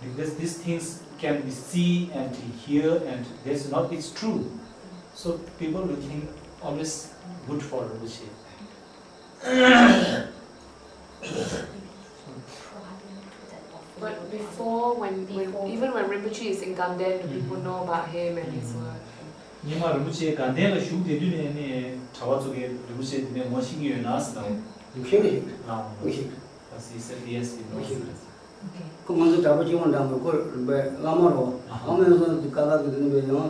because these things can be see and hear and this not it's true. So people will think always good for Rinpoche. But before, when, when even when Rinpoche is in Ganden, do people know about him and his work? ཉི་མ་རིན་པོ་ཆེ་དགའ་ལྡན་ལ་བཞུགས་བསྡད་དུས་ནས་ནི་གྲྭ་པ་ཚོ་གིས་རིན་པོ་ཆེ་དེ་ནས་ངོ་ཤེས་ཀྱི་ཡོད་ན་ཟེར་ལ། ཤེས་ཀྱི་ཤེས་ཀྱི། ལགས་འོང་། ཤེས་ཀྱི། Yes, he knows. ཁོ་ང་ཚོ་གྲྭ་པ་སྤྱི་དབང་འདྲ་མོ་ཁོ་བླ་མ་རོ། ཨ་མ་ཡང་སོང་དཀའ་ཁག་གི་འདུག་པས་ཡང་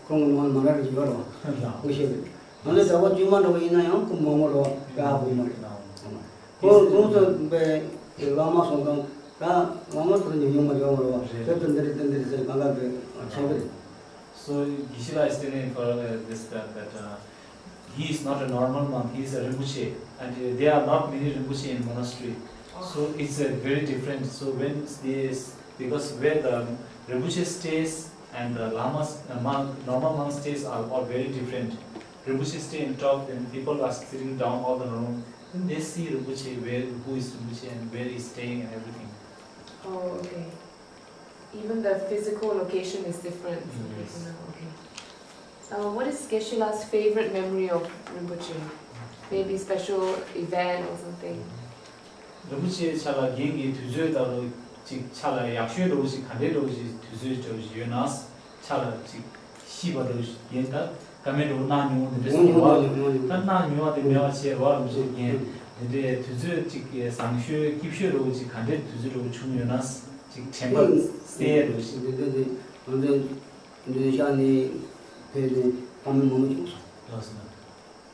ཁོང་གི་ནང་མ་ར་རེ་ཡོད་རོ། ཁོ་ཤེས་རེད། ང་ཚོ་གྲྭ་པ་དཀྱུས་མ་འདྲ་པོ་ཡིན་ན་ཡང་ཁོ་མང་པོ་རོ་ཡག་པོ་མ་རེད། ཁོ་ཁོང་ཚོ་པའི་བླ་མ་སོང་ཙང་ད་བླ་མ་ཚོ་ཉུང་ཉུང་མ་ཡོང་རོ། དེ་ལྟར་འདི་རེད་དེ་འདི་རེད་ཟེར་གང་ག་གི་ཁྱད་པར་རེད། So Geshe-la is telling for uh, this that, that uh, he is not a normal monk, he is a Rinpoche, and uh, there are not many Rinpoche in monastery. So it's a very different. So when they, because where the Rinpoche stays and the Lamas, uh, monk, normal monk stays are, are very different. Rinpoche stay in top, then people are sitting down all the normal. Then they see Rinpoche, where, who is Rinpoche and where he is staying and everything. Oh, okay. Even the physical location is different. Yes. Okay. Uh, what is Geshe-la's favorite memory of Rinpoche? Maybe special event or something. རིན་པོ་ཆེའི་ཆ་ལ་རྒན་གྱི་དུས་ཚོད་ལྟ་བུ་ཅིག་ཆ་ལ་ཡག་ཤོས་འདྲ་བོ་ཞིག་ག་འདྲའི་འདྲ་བོ་ཞིག་དུས་ཚོད་འདྲ་བོ་ཞིག་ཡོད་ན་ཆ་ལ་ཅིག་ཤི་བ་འདྲ་བོ་ཞིག་རྒན་ད་ཀ་མེད་འདྲ་བོ་གནང་མྱོང་དེ་འདྲ་ཞིག་ཡོད་བ། ད་གནང་མྱོང་བ་དེ་མེད་པ་བྱས་རོགས་རིན་པོ་ཆེ་རྒན་དེ་འདྲའི་དུས་ཚོད་ཅིག་བཟང་ཤོས་སྐྱིད་ཤོས་འདྲ་བོ་ཅིག་ག་འདྲའི་དུས་ཚོད་འདྲ་བོ་བྱུང་ཡོད་ན་ཅིག་དྲན་པ་གསལ་འདྲ་བོ་ཞིག་འདི་འདི་འདི་ང་ཚོ་འདི་ཤག་ནས་ཕེབས་ནས་ཕ་མ་མང་པོ་བྱུང་སོང་། ལགས་སོ།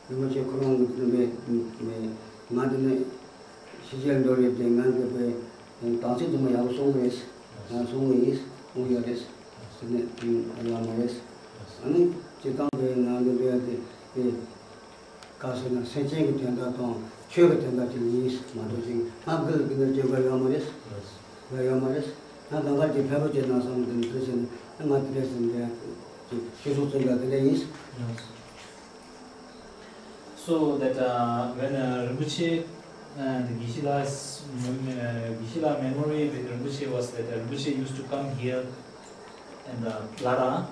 རིན་པོ་ཆེ་ཁོ་རང་གི་སྟོན་པས་ང་དེ་ནས་ཕྱི་རྒྱལ་འགྲོ་རེད་དེ་ང་དེ་པའི་དང་ཚིག་དུ་མ་ཡག་པོ་གསུང་གི་རེད། གསུང་གི་ཡིན་གསུང་ཡོད་རེད། ཟེར་ནས་ཡོད་མ་རེད། ཨ་ནི་སྤྱིར་བཏང་གི་ནང་དུ་འགྲོ་ཡ་དེ་དེ་ག་ཟེར་ན་སེམས་ཅན་གྱི་དོན་དག་དང་ཆོས་ཀྱི་དོན་དག་ཅིག་ཡིན་མ་གཏོགས་ཅིག་ང་དགེ་ལུགས་ཀྱི་འདིར་སྐྱོན་པ་ཡོད་མ་རེད། ཡོད་མ་རེད། ང་གང་ག་ཅིག་ཕན་པོ་བྱེད་གནང་བསམ་དེ་འདྲ་ཟེར་ནས་ང་དེ་འདྲ་ཟེར་ནས་ཅིག་ཤེས་སོང་ཚོད་ལ་དེ་འདྲ་ཡིན། So that uh, when uh, Rinpoche and Geshe-la's mem- uh, Geshe-la memory with Rinpoche was that uh, Rinpoche used to come here and uh, Lara,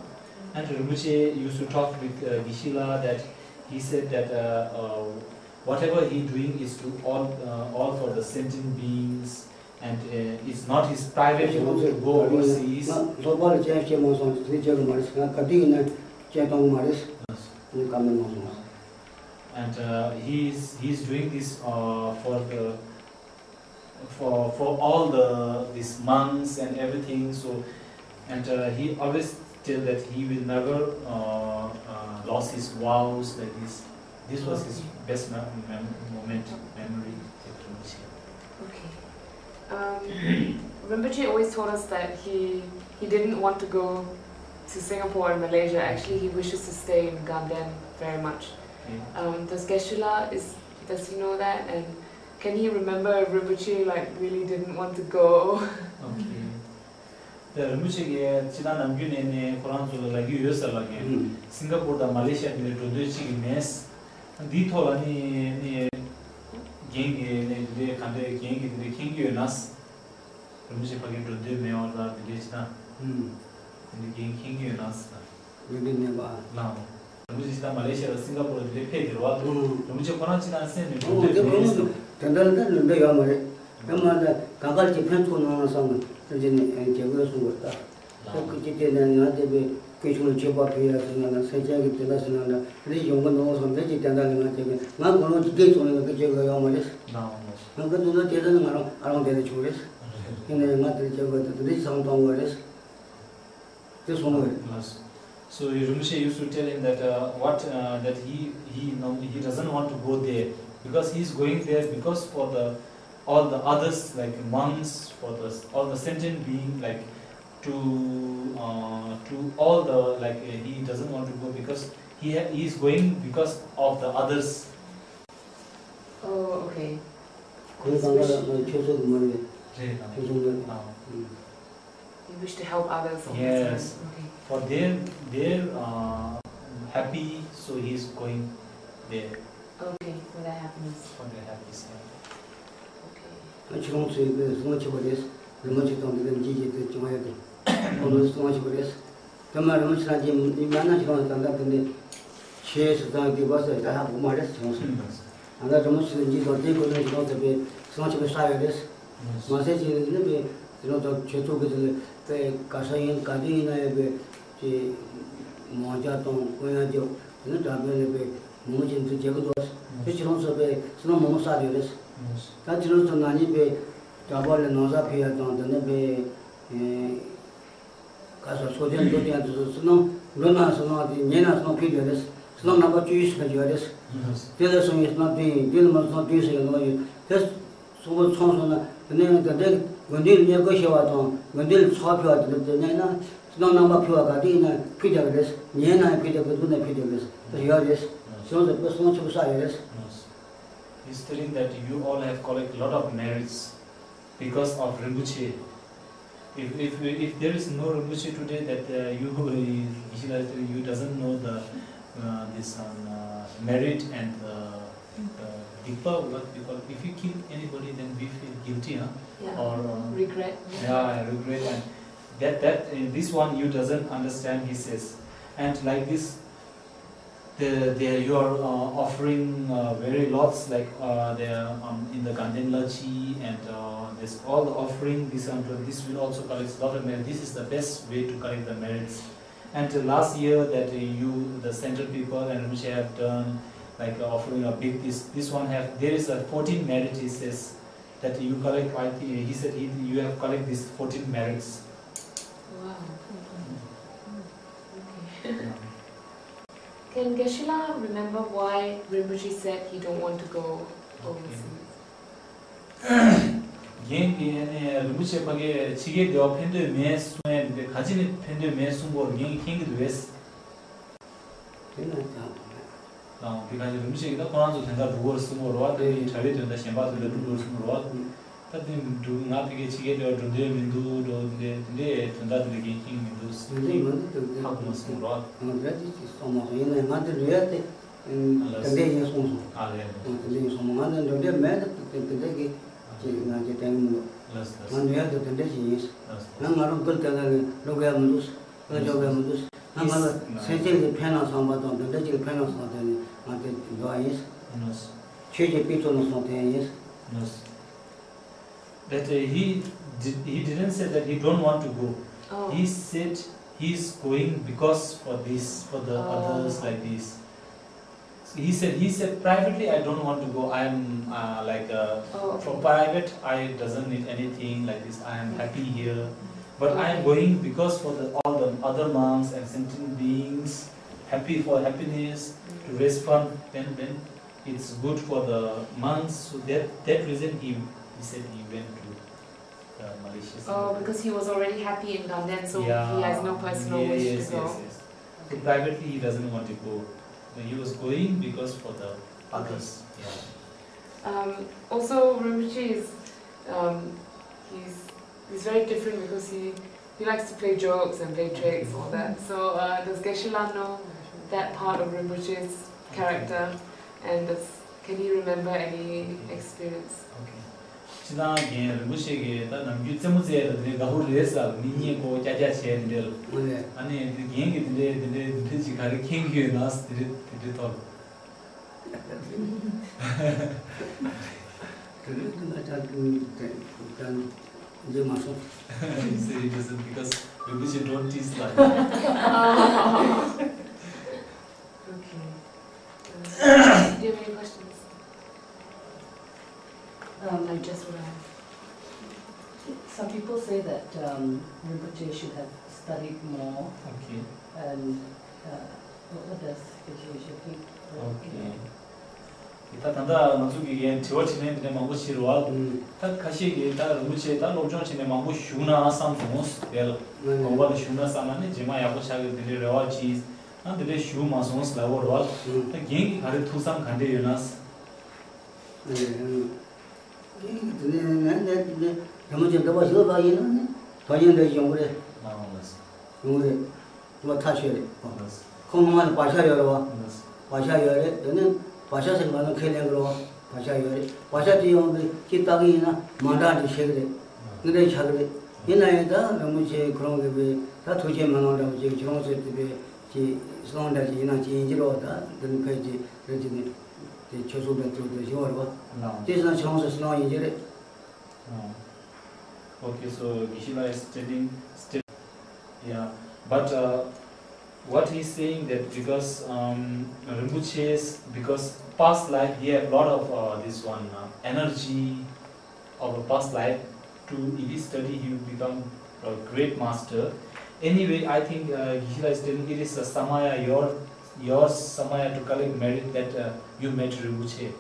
and Rinpoche used to talk with uh, Geshe-la that he said that uh, uh, whatever he doing is to all uh, all for the sentient beings, and uh, it's not his private role to go overseas. ང་ཚོགས་པ་ལ་སྐྱོན་བྱེད་མ་སོང་། དེ་བྱེད་གི་མ་རེད། ང་ག་དུས་ཡིན་ན་སྐྱོན་གཏོང་གི་མ་རེད། ནི་བཀའ་མོལ་གནང་སོང་། And uh, he is he is doing this uh, for the for for all the these monks and everything. So and uh, he always tell that he will never uh, uh, lost his vows like this. This was his best mem- mem- moment, memory. Okay. Um, Rinpoche always told us that he he didn't want to go to Singapore and Malaysia. Actually, he wishes to stay in Ganden very much. Um, does Geshe-la is does he know that? And can he remember if Rinpoche like really didn't want to go? Okay. ད་རིན་པོ་ཆེ་གིས་སྤྱིར་བཏང་ནམ་རྒྱུན་ནས་ནས་ཁོ་རང་ཚོ་ལ་ལབ་ཀྱི་ཡོད་ཟེར་ལབ་མཁན། སིང་ག་པུར་དང་མ་ལེ་ཤི་ཡ་འདི་ལ་འགྲོ་འདོད་ཅིག་གི་མེད། འདིའི་ཐོག་ལ་ནི་ནི་རྒན་གྱིས་ནི་འདི་འདྲའི་ག་འདྲའི་རྒན་གྱིས་འདི་འདྲའི་མཁྱེན་གྱི་ཡོད་ན། རིན་པོ་ཆེ་ཕ་གིར་འགྲོ་འདོད་མེད་པ་ལ་འདི་འདྲའི་ཅི་ད། ཨུམ། འདི་འདྲའི་རྒན་མཁྱེན་གྱི་ཡོད་ན་ཟེར། ཡོད་འདོད་མེད་པ། ལའང་། རིན་པོ་ཆེ་ཅི་ད་མ་ལེ་ཤི་ཡ་དང་སིང་ག་པུར་ལ་འདི་འདྲའི་ཕེབས་ཀྱི་རེད་བ། ཨུམ། རིན་པོ་ཆེ་ཁོ་རང་ཅི་ད་སེམས་ནས་འགྲོ་འོ་འདོད་དེ་མེད་ཁོ་ཟེར། རང་དེ་འདྲ་ལ་ད་ལུས་འདོད་ཡོད་མ་རེད། ཡང་མ་ད་གང་ག་ཅིག་ཕན་ཐོགས་གནང་བསམ་ནས་སེམས་ཅན་ནས་ཡང་རྒྱལ་པོས་གསུངས་པ་ལྟར། ཁོ་སྐུ་སྐྱེ་དེ་ནས་ང་དེ་བས་སྐུ་ཆུང་ལ་མཆོད་པ་ཕུལ་ཡ་ཟེར་ན་ན་སེམས་ཅན་གྱི་དེ་འདྲ་ཟེར་ན་འདྲ་རེ་ཡོང་གི་འདུག་བསམ་འདི་ཅིག་དེ་འདྲ་ལ་ང་བྱེད་མེད། ང་དགོང་མོ་ཅིག་སྐད་བཙོང་ནས་ང་སྐུ་སྐྱེ་དགོས་ཡོད་མ་རེད། ང་དགོང་མོ་དེ་ཚོ་ནི་ང་རང་ཨ་རང་དེ་ནས་བྱུང་རེད། ཡིན་ནའི་ང་དེ་ལ་བྱེད་དགོས་དེ་འདྲ་ཅིག་བསམ་གཏོང་དགོས་རེད། དེ་སོང་བས། So Rinpoche used to tell him that uh, what uh, that he he no, he doesn't want to go there because he is going there because for the all the others like monks, for the all the sentient being, like to uh, to all the like uh, he doesn't want to go because he ha- he is going because of the others. Oh, okay. ཁོའི་སྒང་ག་ལ་ཁྱོད་ཚོ་གི་མ་རེད། རེད་ལ། ཁྱོད་ཚོ་མ་རེད། ལའང་། You wish to help others all Yes. the time. Okay. For their their uh, happy, so he is going there Okay, for their happiness. For their happiness. Okay. ཁྱེད་རང་ཚོའི་གི་གསང་ཆེ་བ་རེད། རི་མོ་ཆེ་དང་འདི་ལ་འཇིགས་བྱེད་དུ་བྱུང་བ་ཡོད་དེ། ཁོ་ཚོའི་གསང་ཆེ་བ་རེད། དེ་མ་རི་མོ་ཆེ་རང་གིས་མི་མ་ན་ཁྱེད་རང་ད་ལྟ་དེ་འདྲའི་ཆེ་སི་ཙང་གི་བ་ཟེར་ད་ཧ་གོ་མ་རེད་ཟེར་སོང་། ད་ལྟ་རི་མོ་ཆེ་ལ་འཇིགས་དང་དེ་ཁོ་ཚོའི་གི་ཁྱེད་རང་ཚོ་པའི་གསང་ཆེ་བའི་ས་ཡོད་རེད། མ་ཟད་ཅིག་ནི་པའི་དེ་རང་ཚོ་ཆོས་ཚོགས་ཀྱི་དེ་ལ་པའི་ག་ས་ཡིན་ག་དུས་ཡིན་ན་ཡོད་པའི་ཀྱི་མང་ཇ་དང་ཀུན་ཡ་ཇོ་དེ་ནི་དྲ་འབེན་ལས་པའི་མང་མོ་ཅན་དུ་བྱེད་ཀྱི་འདུག་དེ་ཁྱེད་རང་ཚོ་པའི་སི་ནང་མང་མོ་ས་ཡོད་རེད། ད་ཁྱེད་རང་ཚོ་ན་ནིང་པའི་དྲ་པར་ལ་ནང་ས་ཕུལ་ཡ་དང་དེ་ནི་པའི་ག་ས་ཚོགས་ཆེན་འགྲོ་དེ་ཡང་དེ་ཚོ་སི་ནང་འགྲོ་ན་སི་ནང་དེ་ཉེ་ན་སི་ནང་ཕུལ་ཡོད་རེད། སི་ནང་རྣམ་པ་བཅུ་ཡོད་ཟེར་ཡོད་རེད། དེ་ལས་སོང་ཡིན་སི་ནང་བདུན་ཡིན་བདུན་ལ་མ་སི་ནང་བདུན་ཟེར་ཡོད་ནོ་ཡོད་དེ། གསུང་པོ་ཚོང་སོང་ན་དེ་ནས་ད་ལྟའི་དགོན་སྡེ་ལ་མཉེས་དགོས་ཤེས་པ་དང་དགོན་སྡེ་ལ་ཚོགས་ཕུལ་བ་དེ་འདྲ་དེ་ནས་ན་སྣང་རྣམ་པ་ཕུལ་བ་ག་དུས་ཡིན་ན་ཕུལ་བསྡད་ཀྱི་རེད། ཉིན་ན་ཡང་ཕུལ་བསྡད་དགོས་འདུག་ན་ཕུལ་བསྡད་ཀྱི་རེད། དེ་ཡོད་རེད། ཁྱོད་ཚོ་དཔེ་གསང་ཆེན་པོ་ས་ཡོད་རེད། He's telling that you all have collected a lot of merits because of Rinpoche. If, if, if there is no Rinpoche today, that uh, you, you doesn't know the uh, this um, uh, merit and the, the dikpa, what we call. If we kill anybody, then we feel guilty, huh? Yeah. Or um, Regret. Yeah, regret and that that uh, this one you doesn't understand. He says, and like this, the, the you are uh, offering uh, very lots like uh, the um, in the Ganden Lachi and uh, this all the offering. This um, this will also collect lot of merit. This is the best way to collect the merits. And uh, last year that uh, you the central people and which have done like uh, offering a big this this one have there is a fourteen merit. He says that you collect. I think he said he, you have collect these fourteen merits. Wow. Okay. Can Geshe-la remember why Rinpoche said he don't want to go overseas? རྒན་གྱིས་ཨ་ནི་རིན་པོ་ཆེ་ཕ་གིར་ཕྱི་རྒྱལ་བདེ་བ་ཕན་ཐོགས་མེད་གསུང་ཡས་དེ་ག་ཅི་ནས་ཕན་ཐོགས་མེད་གསུང་གི་ཡོད་རྒན་གྱིས་མཁྱེན་གྱི་འདུག་གས། དེ་ན་ཅང་མེད། ལའང་དེ་ག་ཅི་རིན་པོ་ཆེ་གིས་ད་ཁོ་རང་ཚོ་དོན་དག་སྒྲུབ་དགོས་རེད་གསུང་གི་རེད་བ། དེ་ནི་གྲྭ་པའི་དོན་དག་གཞན་པ་ཚོ་ལ་སྒྲུབ་དགོས་རེད་གསུང་གི་རེད་བ། ད་དེ་འདུག་ང་ཕ་གིར་ཕྱི་རྒྱལ་བདེ་བ་འགྲོ་འདོད་མི་འདུག་འགྲོ་འདི་འདྲའི་དོན་དག་དེ་ལ་རྒན་མཁྱེན་གྱི་མི་འདུག་དེ་འདྲའི་མི་འདུག་དེ་འདྲའི་ཧ་གོ་མ་སོང་རོགས། ང་འདྲ་ཅིག་ཅིག་གསུངས་མ་སོང་། ཡིན་ནའི་ང་འདི་འགྲོ་ཡ་དེ་ཨ་དེ་ལས་འདྲའི་ཡིན་གསུངས་སོང་། ཨ་ལས། ཨ་དེ་འདྲའི་ཡིན་གསུངས་མ། ང་འདི་འགྲོ་འདོད་མེད། དེ་དེ་འདྲའི་གི་ཅིག་ང་ཅིག་དྲན་གི་མི་འདུག་ལགས་ལགས། ང་འགྲོ་ཡ་དེ་དེ་འདྲ་ཅིག་ཡིན། ལགས་ང་ང་རང་སྐུལ་དེ་ལ་ནི་འགྲོ་དགོས་ཡ་མི་འདུག་ལ་འཇོག་དགོས་ཡ་མི་འདུག་ང་ང་ལ་སེམས་ཅན་གྱི་ཕན་ན་བསམ་པ་དང་དེ་འདྲ་ཅིག་ཕན་ན་བསམ་དེ་ནི་ང་དེ་འགྲོ་བ་ཡིན། ལགས། ཆོས་ཀྱི་དཔེ་མཚོན་ནས་གསུངས་དེ་ཡིན། ལགས། That uh, he did, he didn't say that he don't want to go. Oh. He said he's going because for this, for the Oh. others like this. He said, he said privately, "I don't want to go. I'm uh, like uh, Oh. for private, I doesn't need anything like this. I am happy here, but I am going because for the all the other monks and sentient beings, happy for happiness to raise fund. Then then it's good for the monks." So that that reason he he said he went to uh, Malaysia. Oh, because he was already happy in London, so yeah, he has no personal yes, wish to yes, go. Yes. So privately, he doesn't want to go. He was going because for the others. Yeah. Um, also, Rinpoche is um, he's he's very different because he he likes to play jokes and play tricks, all that. So uh, does Geshe-la know that part of Rinpoche's character? And does can he remember any experience? Okay. སྤྱིར་བཏང་རྒན་རིན་པོ་ཆེ་གིས་ད་ནམ་རྒྱུན་རྩེད་མོ་རྩེ་ཡ་ད་དེ་འདྲའི་དགའ་པོ་རེད་ཟེར། མི་གཉིས་ཀོ་ཀྱ་ཀྱ་བྱས་དེ་འདྲ་ལ། ཨོ་ལེ། ཨ་ནི་དེ་རྒན་གྱིས་དེ་འདྲའི་དེ་འདྲའི་དེ་འདྲའི་ཅིག་ག་རེ་མཁྱེན་གྱི་ཡོད་ན་དེ་འདྲའི་དེ་འདྲའི་ཐོག་ལ། དེ་འདྲའི་དེ་ང་ཅག་ཀྱང་འདྲི་མ་སོང་། He said he doesn't because Rinpoche don't tease like that. Okay. Uh, do you have any questions? Um, I just want to. Some people say that um, Rinpoche should have studied more. Okay. And uh, what, what does Geshe-la think? Okay. ད་ད་ལྟ་ང་ཚོ་གི་ཡན་དྲི་བ་དྲིས་ལན་དེ་འདྲ་མང་པོ་ཞིག་རེད་བ། ད་ཁ་ཤས་ཀྱིས་ད་རིན་པོ་ཆེ་ད་སློབ་སྦྱོང་བྱས་ནས་མང་པོ་བཞུགས་ན་བསམ་སོང་། དེ་ལ་དགོན་པ་ལ་བཞུགས་ན་བསམ་ན་ནི་རྗེས་མ་ཡག་པོ་ཆགས་ཀྱི་དེ་འདྲའི་རེ་བ་བྱས། ད་འདི་འདྲའི་བཞུགས་མ་སོང་ཟེར་ལབ་ཡོད་རེད་བ། ད་རྒན་གྱིས་ག་རེ་ཐུགས་བསམ་ག་འདྲ་ཡོད་ན། ཨེ། དེ་ནས་ངས་ནས་དེ་ནས་རིན་པོ་ཆེ་འདྲི་བ་ཞུ་བ་ཡིན་ན་ནི་དོན་སྙིང་འདྲ་ཡོང་གི་རེད། ཨང་ལགས། ཡོང་གི་རེད། དེ་བ་ཐག་ཆོད་རེད། ཨང་ལགས། ཁོང་སྔོན་མ་ནས་བག་ཆགས་ཡོད་རེད་བ། ཨང་ལགས། བག་ཆགས་ཡོད་རེད། དེ་ནས་བག་ཆགས་ཟེར་ག་ནས་ཁས་ལེན་གི་རེད་བ། བག་ཆགས་ཡོད་རེད། བག་ཆགས་དེ་ཡོང་གི་ཅིག་ལྟ་གི་ཡིན་ན་མ་འདྲ་འདྲ་ཤེས་གི་རེད། འདི་འདྲ་ཆགས་གི་རེད། ཡིན་ན་ཡང་ད་རིན་པོ་ཆེ་ཁོ་རང་གི་བའི་ད་ཐུགས་རྗེ་མ་ལང་འདྲ་བོ་ཅིག་ཁྱེད་རང་ཚོས་དེ་བའི་ཅིག་གསུང་འདྲ་ཅིག་ཡིན་ན་ཅིག་ཡིན་གྱི་རེད་བ། ད་འདི་ནི་ཕལ་ཆེར་རེད་ཅིག་ནི། དེ་ཆོས་ཚོགས་པའི་ཚོགས་དེ་ཞུ་བ་རེད་བ། དེ་ཚོ་ཁྱེད་རང་ཚོ་སུ་ནང་ཡིན་གྱི་རེད། Okay, so Geshe-la is telling still, yeah, but uh, what he's saying that because um, Rinpoche's, because past life he had lot of uh, this one uh, energy of a past life. To if he study, he will become a great master. Anyway, I think uh, Geshe-la is telling it is a samaya, your your samaya to collect merit that uh, you met Rinpoche.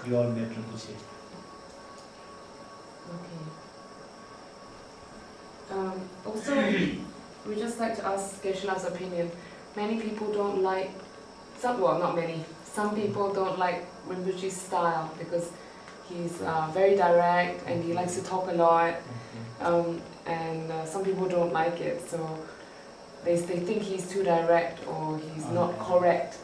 You all met Rinpoche. Okay. Um, also, we just like to ask Geshe-la's opinion. Many people don't like some, well, not many. Some people don't like Rinpoche's style because he's uh, very direct and he likes to talk a lot. Um, and uh, some people don't like it, so they, they think he's too direct or he's not correct.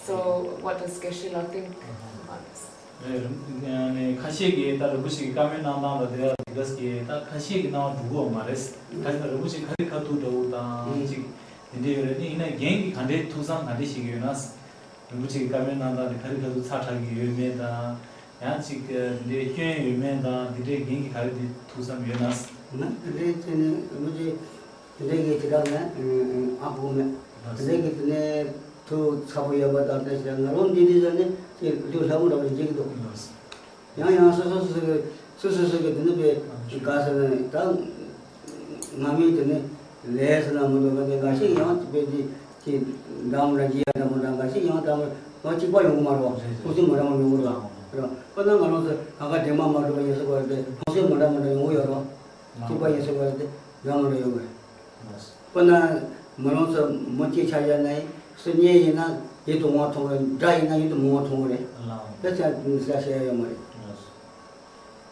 So what does Geshe-la think about this? རེད། ཁ་ཤས་ཀྱིས་ད་རིན་པོ་ཆེ་གི་བཀའ་མོལ་གནང་སྟངས་ལ་དེ་ཡང་དེ་ག་ཟེར་གྱི་ད་ཁ་ཤས་ཀྱི་སྣང་བ་འགྲོ་གི་ཡོད་མ་རེད། ཁ་ཤས་ད་རིན་པོ་ཆེ་ཁ་རི་ཁ་ཐུག་འདྲ་བོ་དང་ཅིག་དེ་འདྲ་ཡོད་རེད། ཡིན་ན་རྒན་གྱིས་ག་འདྲའི་ཐུགས་བསམ་ག་འདྲ་བཞེས་ཀྱི་ཡོད་ན། རིན་པོ་ཆེ་གི་བཀའ་མོལ་གནང་སྟངས་དེ་ཁ་རི་ཁ་ཐུག་ཚ་དྲགས་ཀྱི་ཡོད་མེད་དང་། ཡང་ཅིག་དེ་འདྲའི་སྐྱོན་ཡོད་མེད་དང་དེ་འདྲའི་རྒན་གྱིས་ག་རེ་དེ་ཐུགས་བསམ་ཡོད་ན། ང་དེ་འདྲའི་ཚེ་ནི་རིན་པོ་ཆེ་དེ་འདྲའི་གི་དེ་དག་ནས་ཨ་ཁུ་མེད། དེ་འདྲའི་གི་དེ་ནས་ཐུགས་ཚ་པོ་ཡོད་པ་དང་དེ་ཞེས་ང་རང་འདི་འདྲའི་ཟེར་ནས་ཅིག་ལུས་ལྷ་མོ་འདྲ་བ་ཅིག་འདུག་ཡང་ཡང་སོ་སོ་སོ་སོ་གི་སོ་སོ་སོ་གི་དེ་ནི་པའི་དགའ་ཟེར་ནས་ད་ང་མིན་དེ་ནི་ལས་ཟེར་ན་མི་འདུག་ང་དེ་འགའ་ཞིག་ཡང་དེ་པའི་དེ་ཅིག་འདྲ་མོ་འདྲ་ཅིག་ཡང་འདྲ་མོ་འདྲ་འགའ་ཞིག་ཡང་འདྲ་མོ་ང་གཅིག་པ་ཡོང་གི་མ་རེད་བ། ཁུ་སིམ་མོ་འདྲ་མོ་ཡོང་གི་རེད་བ། རེད། དཔེར་ན་ང་རང་ཚོ་གང་ག་འདྲེས་མ་མ་འགྲོ་བ་ཡིན་ཟེར་བ་རེད་དེ། ཕུང་སེལ་མི་འདྲ་མི་འདྲ་ཡོང་གི་ཡོད་རེད། གཅིག་པ་ཡིན་ཟེར་བ་རེད་དེ། འདྲ་མི་འདྲ་ཡོང་གི་རེད། དཔེར་ན་ང་རང་ཚོ་མི་གཅིག་ཆ་བཞག་ན་ཡིན། སུ་གཉིས་ཡིན་ན་ཡིད་དུ་འོང་བ་མཐོང་གི། དགྲ་ཡིན་ན་ཡིད་དུ་མི་འོང་བ་མཐོང་གི་རེད། དེ་ཚོ་ས་བཤད་ཡ་ཡོད་མ་རེད།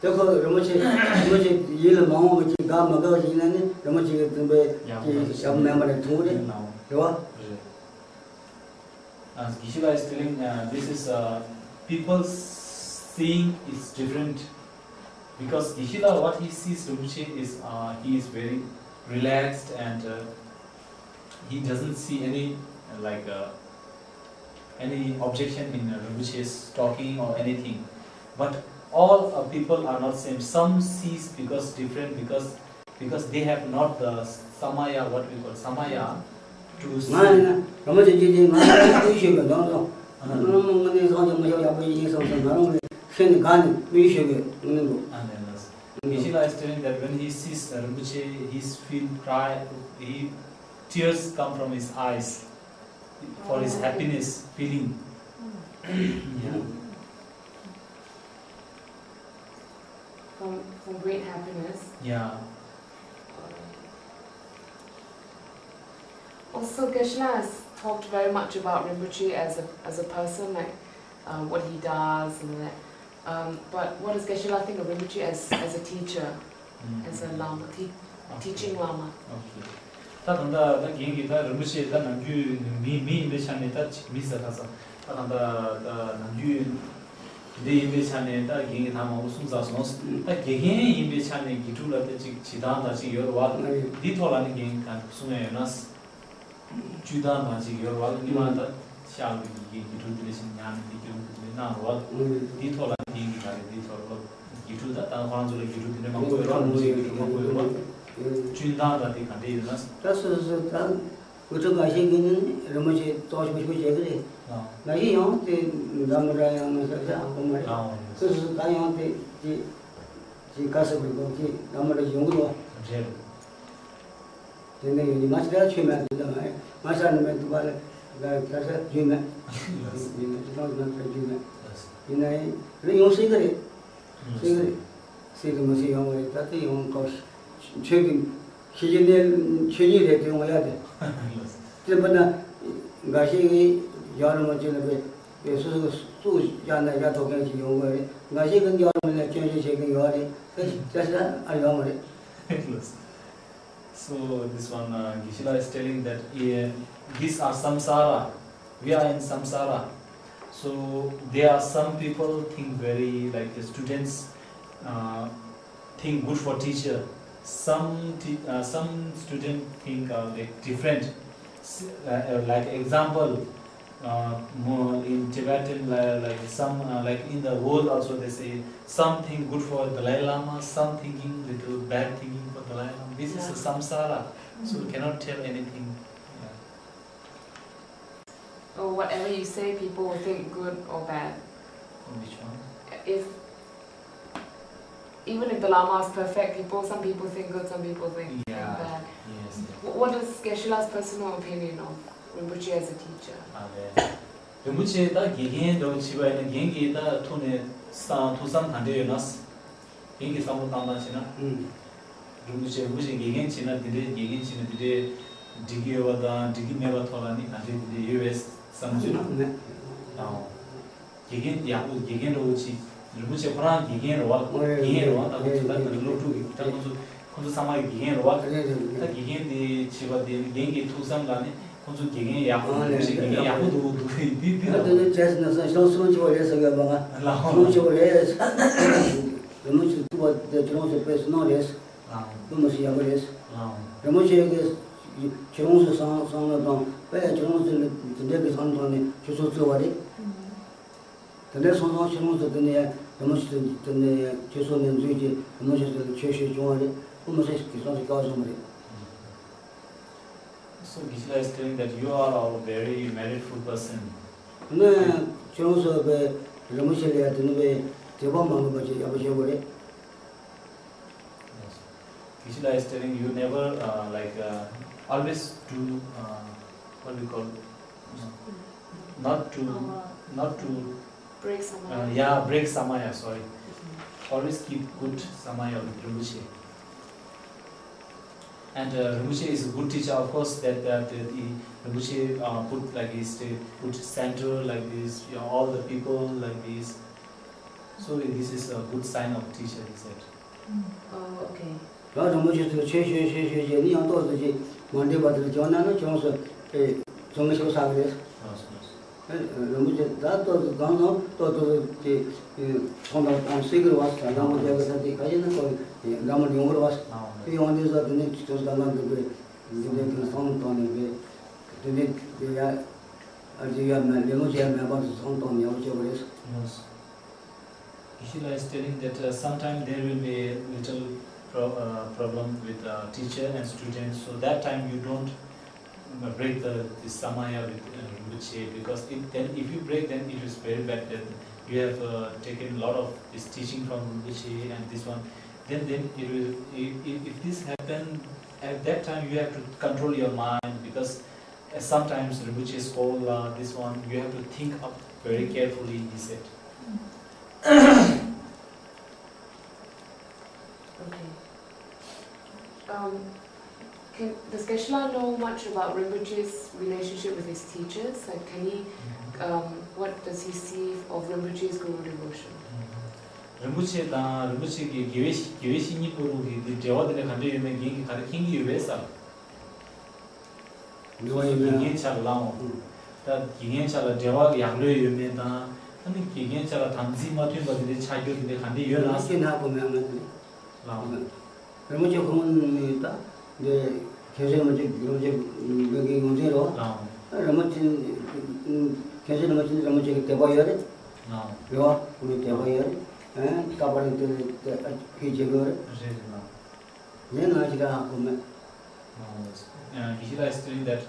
དེ་ཁོ་རིན་པོ་ཆེ་རིན་པོ་ཆེ་ཡིད་ལ་མ་འོང་བ་ཅིག་དགའ་མ་དགའ་བ་ཞིག་ཡིན་ན་ནི་རིན་པོ་ཆེ་གི་བཙུན་པའི་ཡག་པོ་ཅིག་མཐོང་ཡག་པོ་མེད་པ་རེད། མཐོང་གི་རེད། རེད་བ། རེད། As Geshe-la is telling, uh, this is, uh, people seeing is different because Geshe-la, what he sees Rinpoche is, uh, he is very relaxed and, uh, he doesn't see any, uh, like, uh, any objection in, uh, Rinpoche's talking or anything. But all, uh, people are not same. Some sees because different because because they have not the samaya, what we call samaya, to see. ང་ཡིན་ན་རིན་པོ་ཆེ་ཅི་ཅི་ང་ཡིན་ན་ཤེས་པའི་དོན་དུ། ང་རང་ངོ་ནས་སངས་རྒྱས་མི་ཤོག་ཡག་པོ་ཡིན་བསམ་བསམ་ང་རང་ངོས་ཤེས་ནས་དགའ་ནས་མི་ཤེས་པའི་ངོ་ནས་འདུག Geshe-la is telling that when he sees, uh, Rinpoche, his feel cry, he, tears come from his eyes for his happiness feeling. Yeah. From, from great happiness. Yeah. Also, Geshe-la has talked very much about Rinpoche as a, as a person, like, uh, what he does and that. Um, but what does Geshe-la think of Rinpoche as, as a teacher, as a Lama, te- teaching Lama? Okay. ད་ད་ལྟ་ད་རྒན་གྱིས་ད་རིན་པོ་ཆེ་ད་ནམ་རྒྱུན་མི་མི་ཡིན་པའི་ཆ་ནས་ད་ཅིག་མི་ཟེར་ཁ་སང་ད་ད་ལྟ་ད་ནམ་རྒྱུན་དེ་འདྲ་ཡིན་པའི་ཆ་ནས་ད་རྒན་གྱིས་ད་མང་པོ་གསུངས་ཚར་སོང་། ད་དགེ་རྒན་ཡིན་པའི་ཆ་ནས་དགེ་ཕྲུག་ལ་ད་ཅིག་བྱེད་སྟངས་ད་ཅིག་ཡོད་རེད་བ། འདིའི་ཐོག་ལ་ནི་རྒན་གྱིས་ག་གསུང་ཡ་ཡོད་ན། སྤྱོད་སྟངས་ད་ཅིག་ཡོད་རེད་བ། ཉི་མ་ད་ཤག་གི་དགེ་རྒན་དགེ་ཕྲུག་དེ་འདྲ་ཞིག་ཉར་ནས་དེ་སྐྱོང་གི་དེ་འདྲ་གནང་རེད་བ། འདིའི་ཐོག་ལ་ནི་རྒན་གྱིས་ག་རེ་འདིའི་ཐོག་ལ་དགེ་ཕྲུག་ད་ད་ཁོ་རང་ཚོ་ལ་དགེ་ཕྲུག་དེ་འདྲ་མང་པོ་ཡོད་རེད་བ། རིན་པོ་ཆེ་དགེ་ཕྲུག་མང་པོ་ཡོད་རེད་བ། སྤྱོད་སྟངས་ད་དེ་ག་འདྲ་ཡོད་ན། ད་སོ་སོ་ད་དགེ་ཕྲུག་འགའ་ཤས་ཀྱིས་ནི་རིན་པོ་ཆེ་རྩོག་ཤོག་ཤོག་བྱེད་ཀྱི་རེད། ལགས། ང་ཡིན་ཡང་དེ་འདྲ་མི་འདྲ་ཡང་ང་ཤ་ཤ་ཧ་གོ་མ་རེད། ལགས། སོ་སོ་ད་ཡང་དེ་ཅི་ཅི་ག་ཟེར་དགོས་དགོས་ཅི་འདྲ་མི་འདྲ་ཡོང་གི་འདུག་རེད། དེ་འདྲ་ཡོད་ནི་ང་ཤ་ཆོས་མེད་དེ་ལ་ང་ང་ཤ་ནི་མེད་དུ་བ་ལ་ང་ཤ་ཤ་རྒྱུས་མེད། ལགས། ཡིན་ན་ཅི་ཐང་ང་ཤ་རྒྱུས་མེད། ལགས། ཡིན་ན་ཡིན་རེ་ཡོང་སྲིད་གི་རེད། སྲིད་གི་རེད། སྲིད་གི་མི་སྲིད་ཡོང་གི་རེད། ད་དེ་ཡོང་གོ་ཆོས་ཀྱི་ཤེས་ཀྱི་གནས་ཆོས་ཉིད་རེད་དེ་ཡོང་ཡ་དེ། དེ་འབུར་ན་འགའ་ཤས་ཀྱིས་ཡར་མ་བྱས་ན་པའི་པའི་སོ་སོ་སུ་ཡར་ན་ཡར་ཐོག་མཁན་ཞིག་ཡོང་གི་རེད། འགའ་ཤས་ཀྱིས་ཡར་མ་ལ་སྐྱོན་བརྗོད་བྱེད་མཁན་ཡོད་རེད། དེ་ཅི་ཞིག་ཨ་ཡོང་མ་རེད། So this one, uh, Geshe-la is telling that, uh, these are samsara. We are in samsara. So there are some people think very like the students, uh, think good for teacher. Some te- uh, some student think, uh, like different. S- uh, uh, like example, uh, mo- in Tibetan, li- like some, uh, like in the world also they say some think good for Dalai Lama, some thinking little bad thinking for Dalai Lama. This is a samsara, so we cannot tell anything. Yeah. Or whatever you say, people will think good or bad. Which one? If even if the Lama is perfect, people some people think good, some people think, think bad. Yes, yes. Wh- What is Geshe-la's personal opinion of Rinpoche as a teacher? ཨ་ལས། རིན་པོ་ཆེ་ད་དགེ་རྒན་འདྲ་བོ་བྱས་པ་ཡིན་ན་རྒན་གྱིས་ད་ཐུགས་ནས་བསམ་ཐུགས་བསམ་ག་འདྲ་ཡོད་ན། རྒན་གྱིས་བསམ་བློ་བཏང་བཏང་བྱས་ན། ཨུམ། རིན་པོ་ཆེ་རིན་པོ་ཆེ་དགེ་རྒན་བྱས་ན་འདི་འདྲའི་དགེ་རྒན་བྱས་ན་འདི་འདྲའི་འགྲིག་གི་ཡོད་པ་དང་འགྲིག་གི་མེད་པ་ཐོག་ལ་ནི་ག་འདྲའི་འདི་འདྲའི་ཡོད་པའི་བསམ་ཚུལ། མེད། དང་། དགེ་རྒན་ཡག་པོ་དགེ་རྒན་འདྲ་བོ་ཅིག་རིན་པོ་ཆེ་ཁོ་རང་དགེ་རྒན་རེད་བ། དགེ་རྒན་རེད་བ། ད་ཁོ་ཚོ་ད་ད་སློབ་ཕྲུག་གི་ད་ཁོ་ཚོ་ཁོ་ཚོ་ཚང་མ་གི་དགེ་རྒན་རེད་བ། ད་དགེ་རྒན་དེ་བྱས་པ་དེ་རྒན་གྱི་ཐུགས་བསམ་ལ་ནི་ཁོ་ཚོ་དགེ་རྒན་ཡག་པོ་འདུག་རིན་པོ་ཆེ་དགེ་རྒན་ཡག་པོ་འདུག་འདུག་འདི་འདི་ད་ལ། དེ་ནི་བྱས་ཟིན་ན་སོང་སོང་ཆེ་བ་རེད་ཟེར་གི་མ་ང་། ལའོ། སོང་ཆེ་བ་རེད། རིན་པོ་ཆེ་ཐུགས་པ་དེ་ཁྱེད་རང་ཚོ་དཔེ་སུ་ནང་རེད། ལའོ། དཔེ་མི་སྲིད་ཡག་པོ་རེད། ལའོ། རིན་པོ་ཆེ་གི་ཁྱེད་རང་ཚོ་བསམ་བསམ་བློ་དང་དཔེ་ཁྱེད་རང་ཚོ་ལ་དེ་འདྲའི་གི་བསམ་བློ་ནས་ཁྱེད་ཚོ་བརྩི་བ་རེད། དེ་འདྲའི་སོང་ཙང་ཁྱེད་རང་ཚོ་དེ་ནས་རིན་པོ་ཆེ་དེ་ནས་ཁྱེད་ཚོ་ནས་འཛུལ་གྱི་རིན་པོ་ཆེ་དེ་ལ་ཆོས་བཤད་བྱུང་བ་རེད། དཔེ་མི་སྲིད་གི་བསམ་བློ་དཀའ་བ་བཟོ་མ་རེད། So Geshe-la is telling that you are a very meritful person. ནས་ཁྱེད་རང་ཚོ་བས་རིན་པོ་ཆེ་ལ་ཡ་དེ་ནི་བས་དད་པ་མ་ངོམས་པ་ཅིག་ཡག་པོ་བྱེད་དགོས་རེད། Geshe-la is telling you never, uh, like, uh, always do, uh, what do you call, not to, not to Break samaya. Uh, yeah, break samaya, sorry. Always keep good samaya with Rinpoche. And uh, Rinpoche is a good teacher, of course, that, that uh, the Rinpoche uh, put like this, they put center like this, you know, all the people like this. So this is a good sign of teacher, he said. Oh, okay. རང་རིན་པོ་ཆེ་ཚོས་ཆོས་ཞུས་ཞུས་ཞུས་བྱས་ནི་ཡང་ཏོག་ཙམ་ཅིག་མ་འགྲིག་པ་དེ་ལ་བྱུང་ན་ནི་ཁྱོད་ཚོ་ཨེ་བཙོན་ཁ་ཤོར་ས་གི་རེད། རིན་པོ་ཆེ་ད་ཏོག་ཙམ་གང་ལ་ཏོག་ཙམ་ཅིག་ཚོང་དང་གཏོང་སྲིད་ཀྱི་རེད་བ། ཟླ་མོ་བརྒྱབ་པའི་ས་དེ་ཁ་ཤས་ནི་ཁོ་འདྲ་མོ་ཡོང་གི་རེད་བ། དེ་ཡོང་དུས་ས་དེ་ནི་ཁྱོད་ཚོ་ད་ང་འདུག་པའི་འདི་འདྲའི་དེ་སང་བཏང་ནས་པའི་དེ་འདྲའི་དེ་ཡ་ཨ་ཅེ་ཡ་མེད་ལས་ལོ་ཅེ་ཡ་མེད་པ་དེ་སང་བཏང་ནས་ཡག་པོ་བྱེད་དགོས་རེད། Yes. Ishila is telling that uh, sometime there will be a little pro- uh, problem with uh, teacher and students. So that time you don't uh, break the, the samaya with uh, Rinpoche, because it, then if you break, then it is very bad that you have uh, taken a lot of this teaching from Rinpoche and this one. Then, then it will, if, if if this happen, at that time you have to control your mind, because uh, sometimes Rinpoche scold, uh, this one, you have to think up very carefully, he said. Okay. Um, can, does Geshe-la know much about Rinpoche's relationship with his teachers? Like, can he, um, what does he see of Rinpoche's guru devotion? རིན་པོ་ཆེ་དང་རིན་པོ་ཆེ་གི་དགེ་བའི་དགེ་བའི་བཤེས་གཉེན་པོ་རུ་གི་འདི་འབྲེལ་བ་དེ་འདྲ་ག་འདྲ་ཡོད་མེད་རྒན་གྱིས་ག་རེ་མཁྱེན་གྱི་ཡོད་པས་ཟེར། འབྲེལ་བ་ཡོད་མེད། དགེ་རྒན་ཆ་ལ་ལའང་། ད་དགེ་རྒན་ཆ་ལ་འབྲེལ་བ་ཡག་ལོས་ཡོད་མེད་དང་། ཨ་ནི་དགེ་རྒན་ཆ་ལ་དམ་ཚིག་མ་མཐུན་པ་དེ་འདྲའི་ཆགས་རྒྱུ་དེ་འདྲ་ག་འདྲ་ཡོད་ལ། ཤེས་ན་གོ་མེད་ཨ་མ་དེ། ལའང་། རིན་པོ་ཆེ་ཁོང་ནི་ད་འདི་མཁན་ཆེན་རིན་པོ་ཆེ་རིན་པོ་ཆེ་འདི་གའི་ཡོངས་འཛིན་རོ། ལའང་། རིན་པོ་ཆེ་མཁན་ཆེན་རིན་པོ་ཆེ་རིན་པོ་ཆེ་གི་དད་པ་ཡོད་རེད། ལའང་། རེད་བ། ཁོང་གི་དད་པ་ཡོད་རེད། ཨ་ད་པར་འདི་ཨ་ཁུལ་བྱེད་དགོས་རེད། རེད་རེད་ལའང་། ངས་ང་ཅི་ག་ཧ་གོ་མེད། Now, uh, Geshe-la is telling that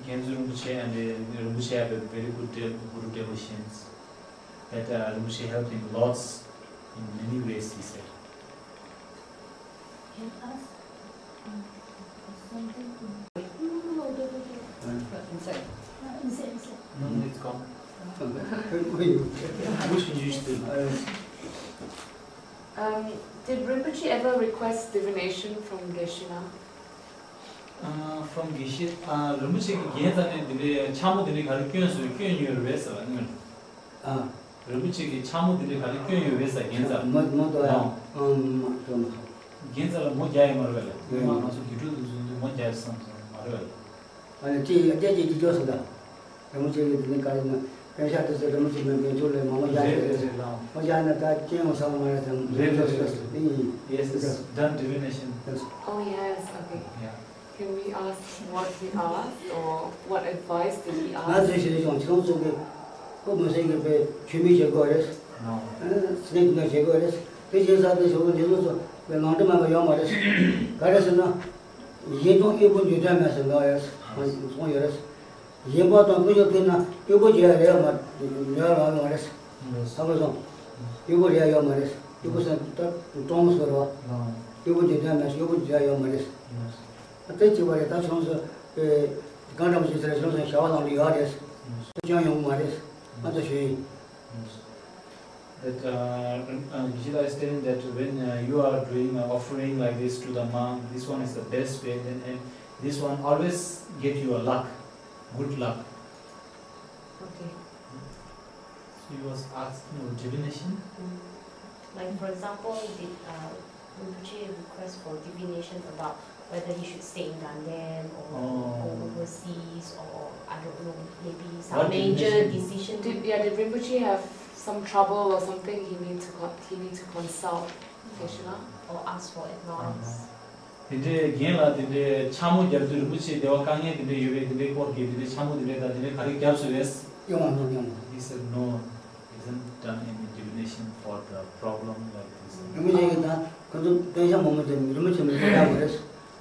Gyaltsab Rinpoche and uh, Rinpoche have a very good de- Guru devotions. That uh, Rinpoche helped him lots in many ways, he said. Can I ask um, something? No, no, no, no, no, no. Inside. Uh, inside, inside. No, no, it's gone. Which one you still? Um, did Rinpoche ever request divination from Geshe-la? Uh, from Geshe, uh, རིན་པོ་ཆེ་གིས་རྒན་རྩ་ནས་འདི་འདྲའི་ཕྱག་མོ་འདི་འདྲའི་ག་རེ་བསྐྱོན་སོང་བསྐྱོན་ཡོད་རེད་ཟེར་བ་ནི། ཨ། རིན་པོ་ཆེ་གིས་ཕྱག་མོ་འདི་འདྲའི་ག་རེ་བསྐྱོན་ཡོད་རེད་ཟེར་རྒན་རྩ། མ་མ་ཏོ་ཡ། ཨ། ཨམ་མ་ཏོ་མ། རྒན་རྩ་ལ་ངོ་རྒྱག་ཡོད་མ་རེད་པས་ལ། ཡོད་ཡོད། ང་ང་ཚོ་དགེ་ཕྲུག་དེ་ཚོ་ངོ་རྒྱག་ཡོད་བསམ་སོང་མ་རེད་པས་ལ། ཨ་ནི་ཅི་ཡོད་རྒྱ་ཅིག་ཅིག་ཅོག་སོང་ད། རིན་པོ་ཆེ་གི་དེ་ནི་ག་རེ་ན་པེ་ཤ་དེ་ཚོ་རིན་པོ་ཆེ་མི་དགོས་ཚུལ་ལས་མང་པོ་བཞག་རེད་རེད་རེད་ལའང་། མོ་བཞག་ན་ད་སྐྱོན་ཡོང་ས་མ་རེད་དམ། རེད་རེད་རེད་རེད། ཨིན། Yes, it's done divination. Yes. Oh, yes, okay. Yeah. Can we ask what he asked or what advice did he ང་ask? ཚོས་ཞེས་ཀྱང་ཁྱེད་རང་ཚོ་གི་ཁོ་མི་སེང་གི་པའི་ཆོས་མི་བྱེད་དགོས་རེད། No. སེང་གི་ན་བྱེད་དགོས་རེད། དེ་བྱེད་ས་དེ་ཞོག་འདི་ཚོ་ཚོ་པའི་ནང་དུ་མ་པ་ཡོད་མ་རེད། ག་རེ་ཟེར་ན། གཞན་དོན་གཡོག་པོ་འདུལ་དོན་མེད་ཟེར་ལོ་ཡོད། ཚོང་ཡོད་རེད། གཞན་པ་དང་ཀུན་སྤྱོད་མཐུན་ན་གཡོག་པོ་བྱེད་ཡ་རེད་མ་རེད་ལ་ཡོང་རེད། ཧ་གོ་སོང་། གཡོག་པོ་རེད་ཡ་ཡོད་མ་རེད། གཡོག་པོ་ཟེར་ད་གྲོང་ཟེར་རོ། གཡོག་པོ་འདུལ་དོན་མེད་གཡོག་པོ་བྱེད་ཡ་ཡོད་མ་རེད། ཨ་དེ་གཅིག་པ་རེད། ད་ཆུང་ཟེར་པའི་གང་འདྲ་མ་བྱེད་ཟེར་ཆུང་ཟེར་བྱ་བ་ལང་ལུགས་ཡོད་རེད། སྐྱོན་ཡོང་གི་མ་རེད། ང་ཚོ་ཞུ་ཡིན། That uh, uh, Gita is telling that when uh, you are doing uh, offering like this to the monk, this one is the best way. Then and this one always get you a luck, good luck. Okay. So he was asking about divination. Mm. Like for example, did uh, Rinpoche request for divination about whether he should stay in Ganden or Oh. go overseas or, I don't know, maybe some What major divination? decision Did, yeah, did Rinpoche have some trouble or something he need to con- he need to consult Geshe-la? Or ask for advice? དེ་འདྲའི་རྒན་ལགས་དེ་འདྲའི་ཕྱག་མོ་རྒྱབ་དུས་རིན་པོ་ཆེ་དེ་བ་དཀའ་ངལ་དེ་འདྲ་ཡོད་པས་དེ་འདྲའི་སྐོར་གྱི་དེ་འདྲའི་ཕྱག་མོ་དེ་འདྲའི་དང་དེ་འདྲའི་ག་རེ་རྒྱབ་སོང་བས། ཡོང་བ་ནོར་ཡོང་བ། He said no, isn't done any divination for the problem like this. རིན་པོ་ཆེ་གིས་ད་ཁོ་ཚོ་པེ་ཤ་མང་པོ་དེ་རིན་པོ་ཆེ་མི་ཚེ་ཡག་པོ་རེད།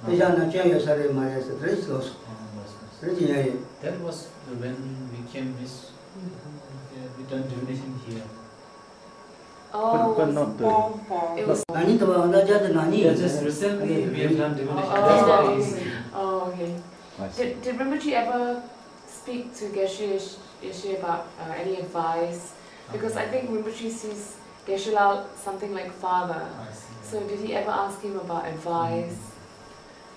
པེ་ཤ་ན་སྐྱོན་ཡོད་ས་རེད་མ་རེད་ཟེར་དེ་རེད་ཟེར་ལོ་སོང་། རེད་ཅེས་ཡ་ཡོད། That was when we came this, uh, we done divination here. Oh, but, but not the, it was not the, ན་ནིང་དུ་བ་ན་རྒྱ་དུ་ན་ནིང་། Yeah, just recently we have done divination. That's why it's okay. Oh, okay. I see. Did, did Rinpoche ever speak to Geshe Yeshe about uh, any advice Because I think Rinpoche sees Geshe-la something like father. I see. So did he ever ask him about advice?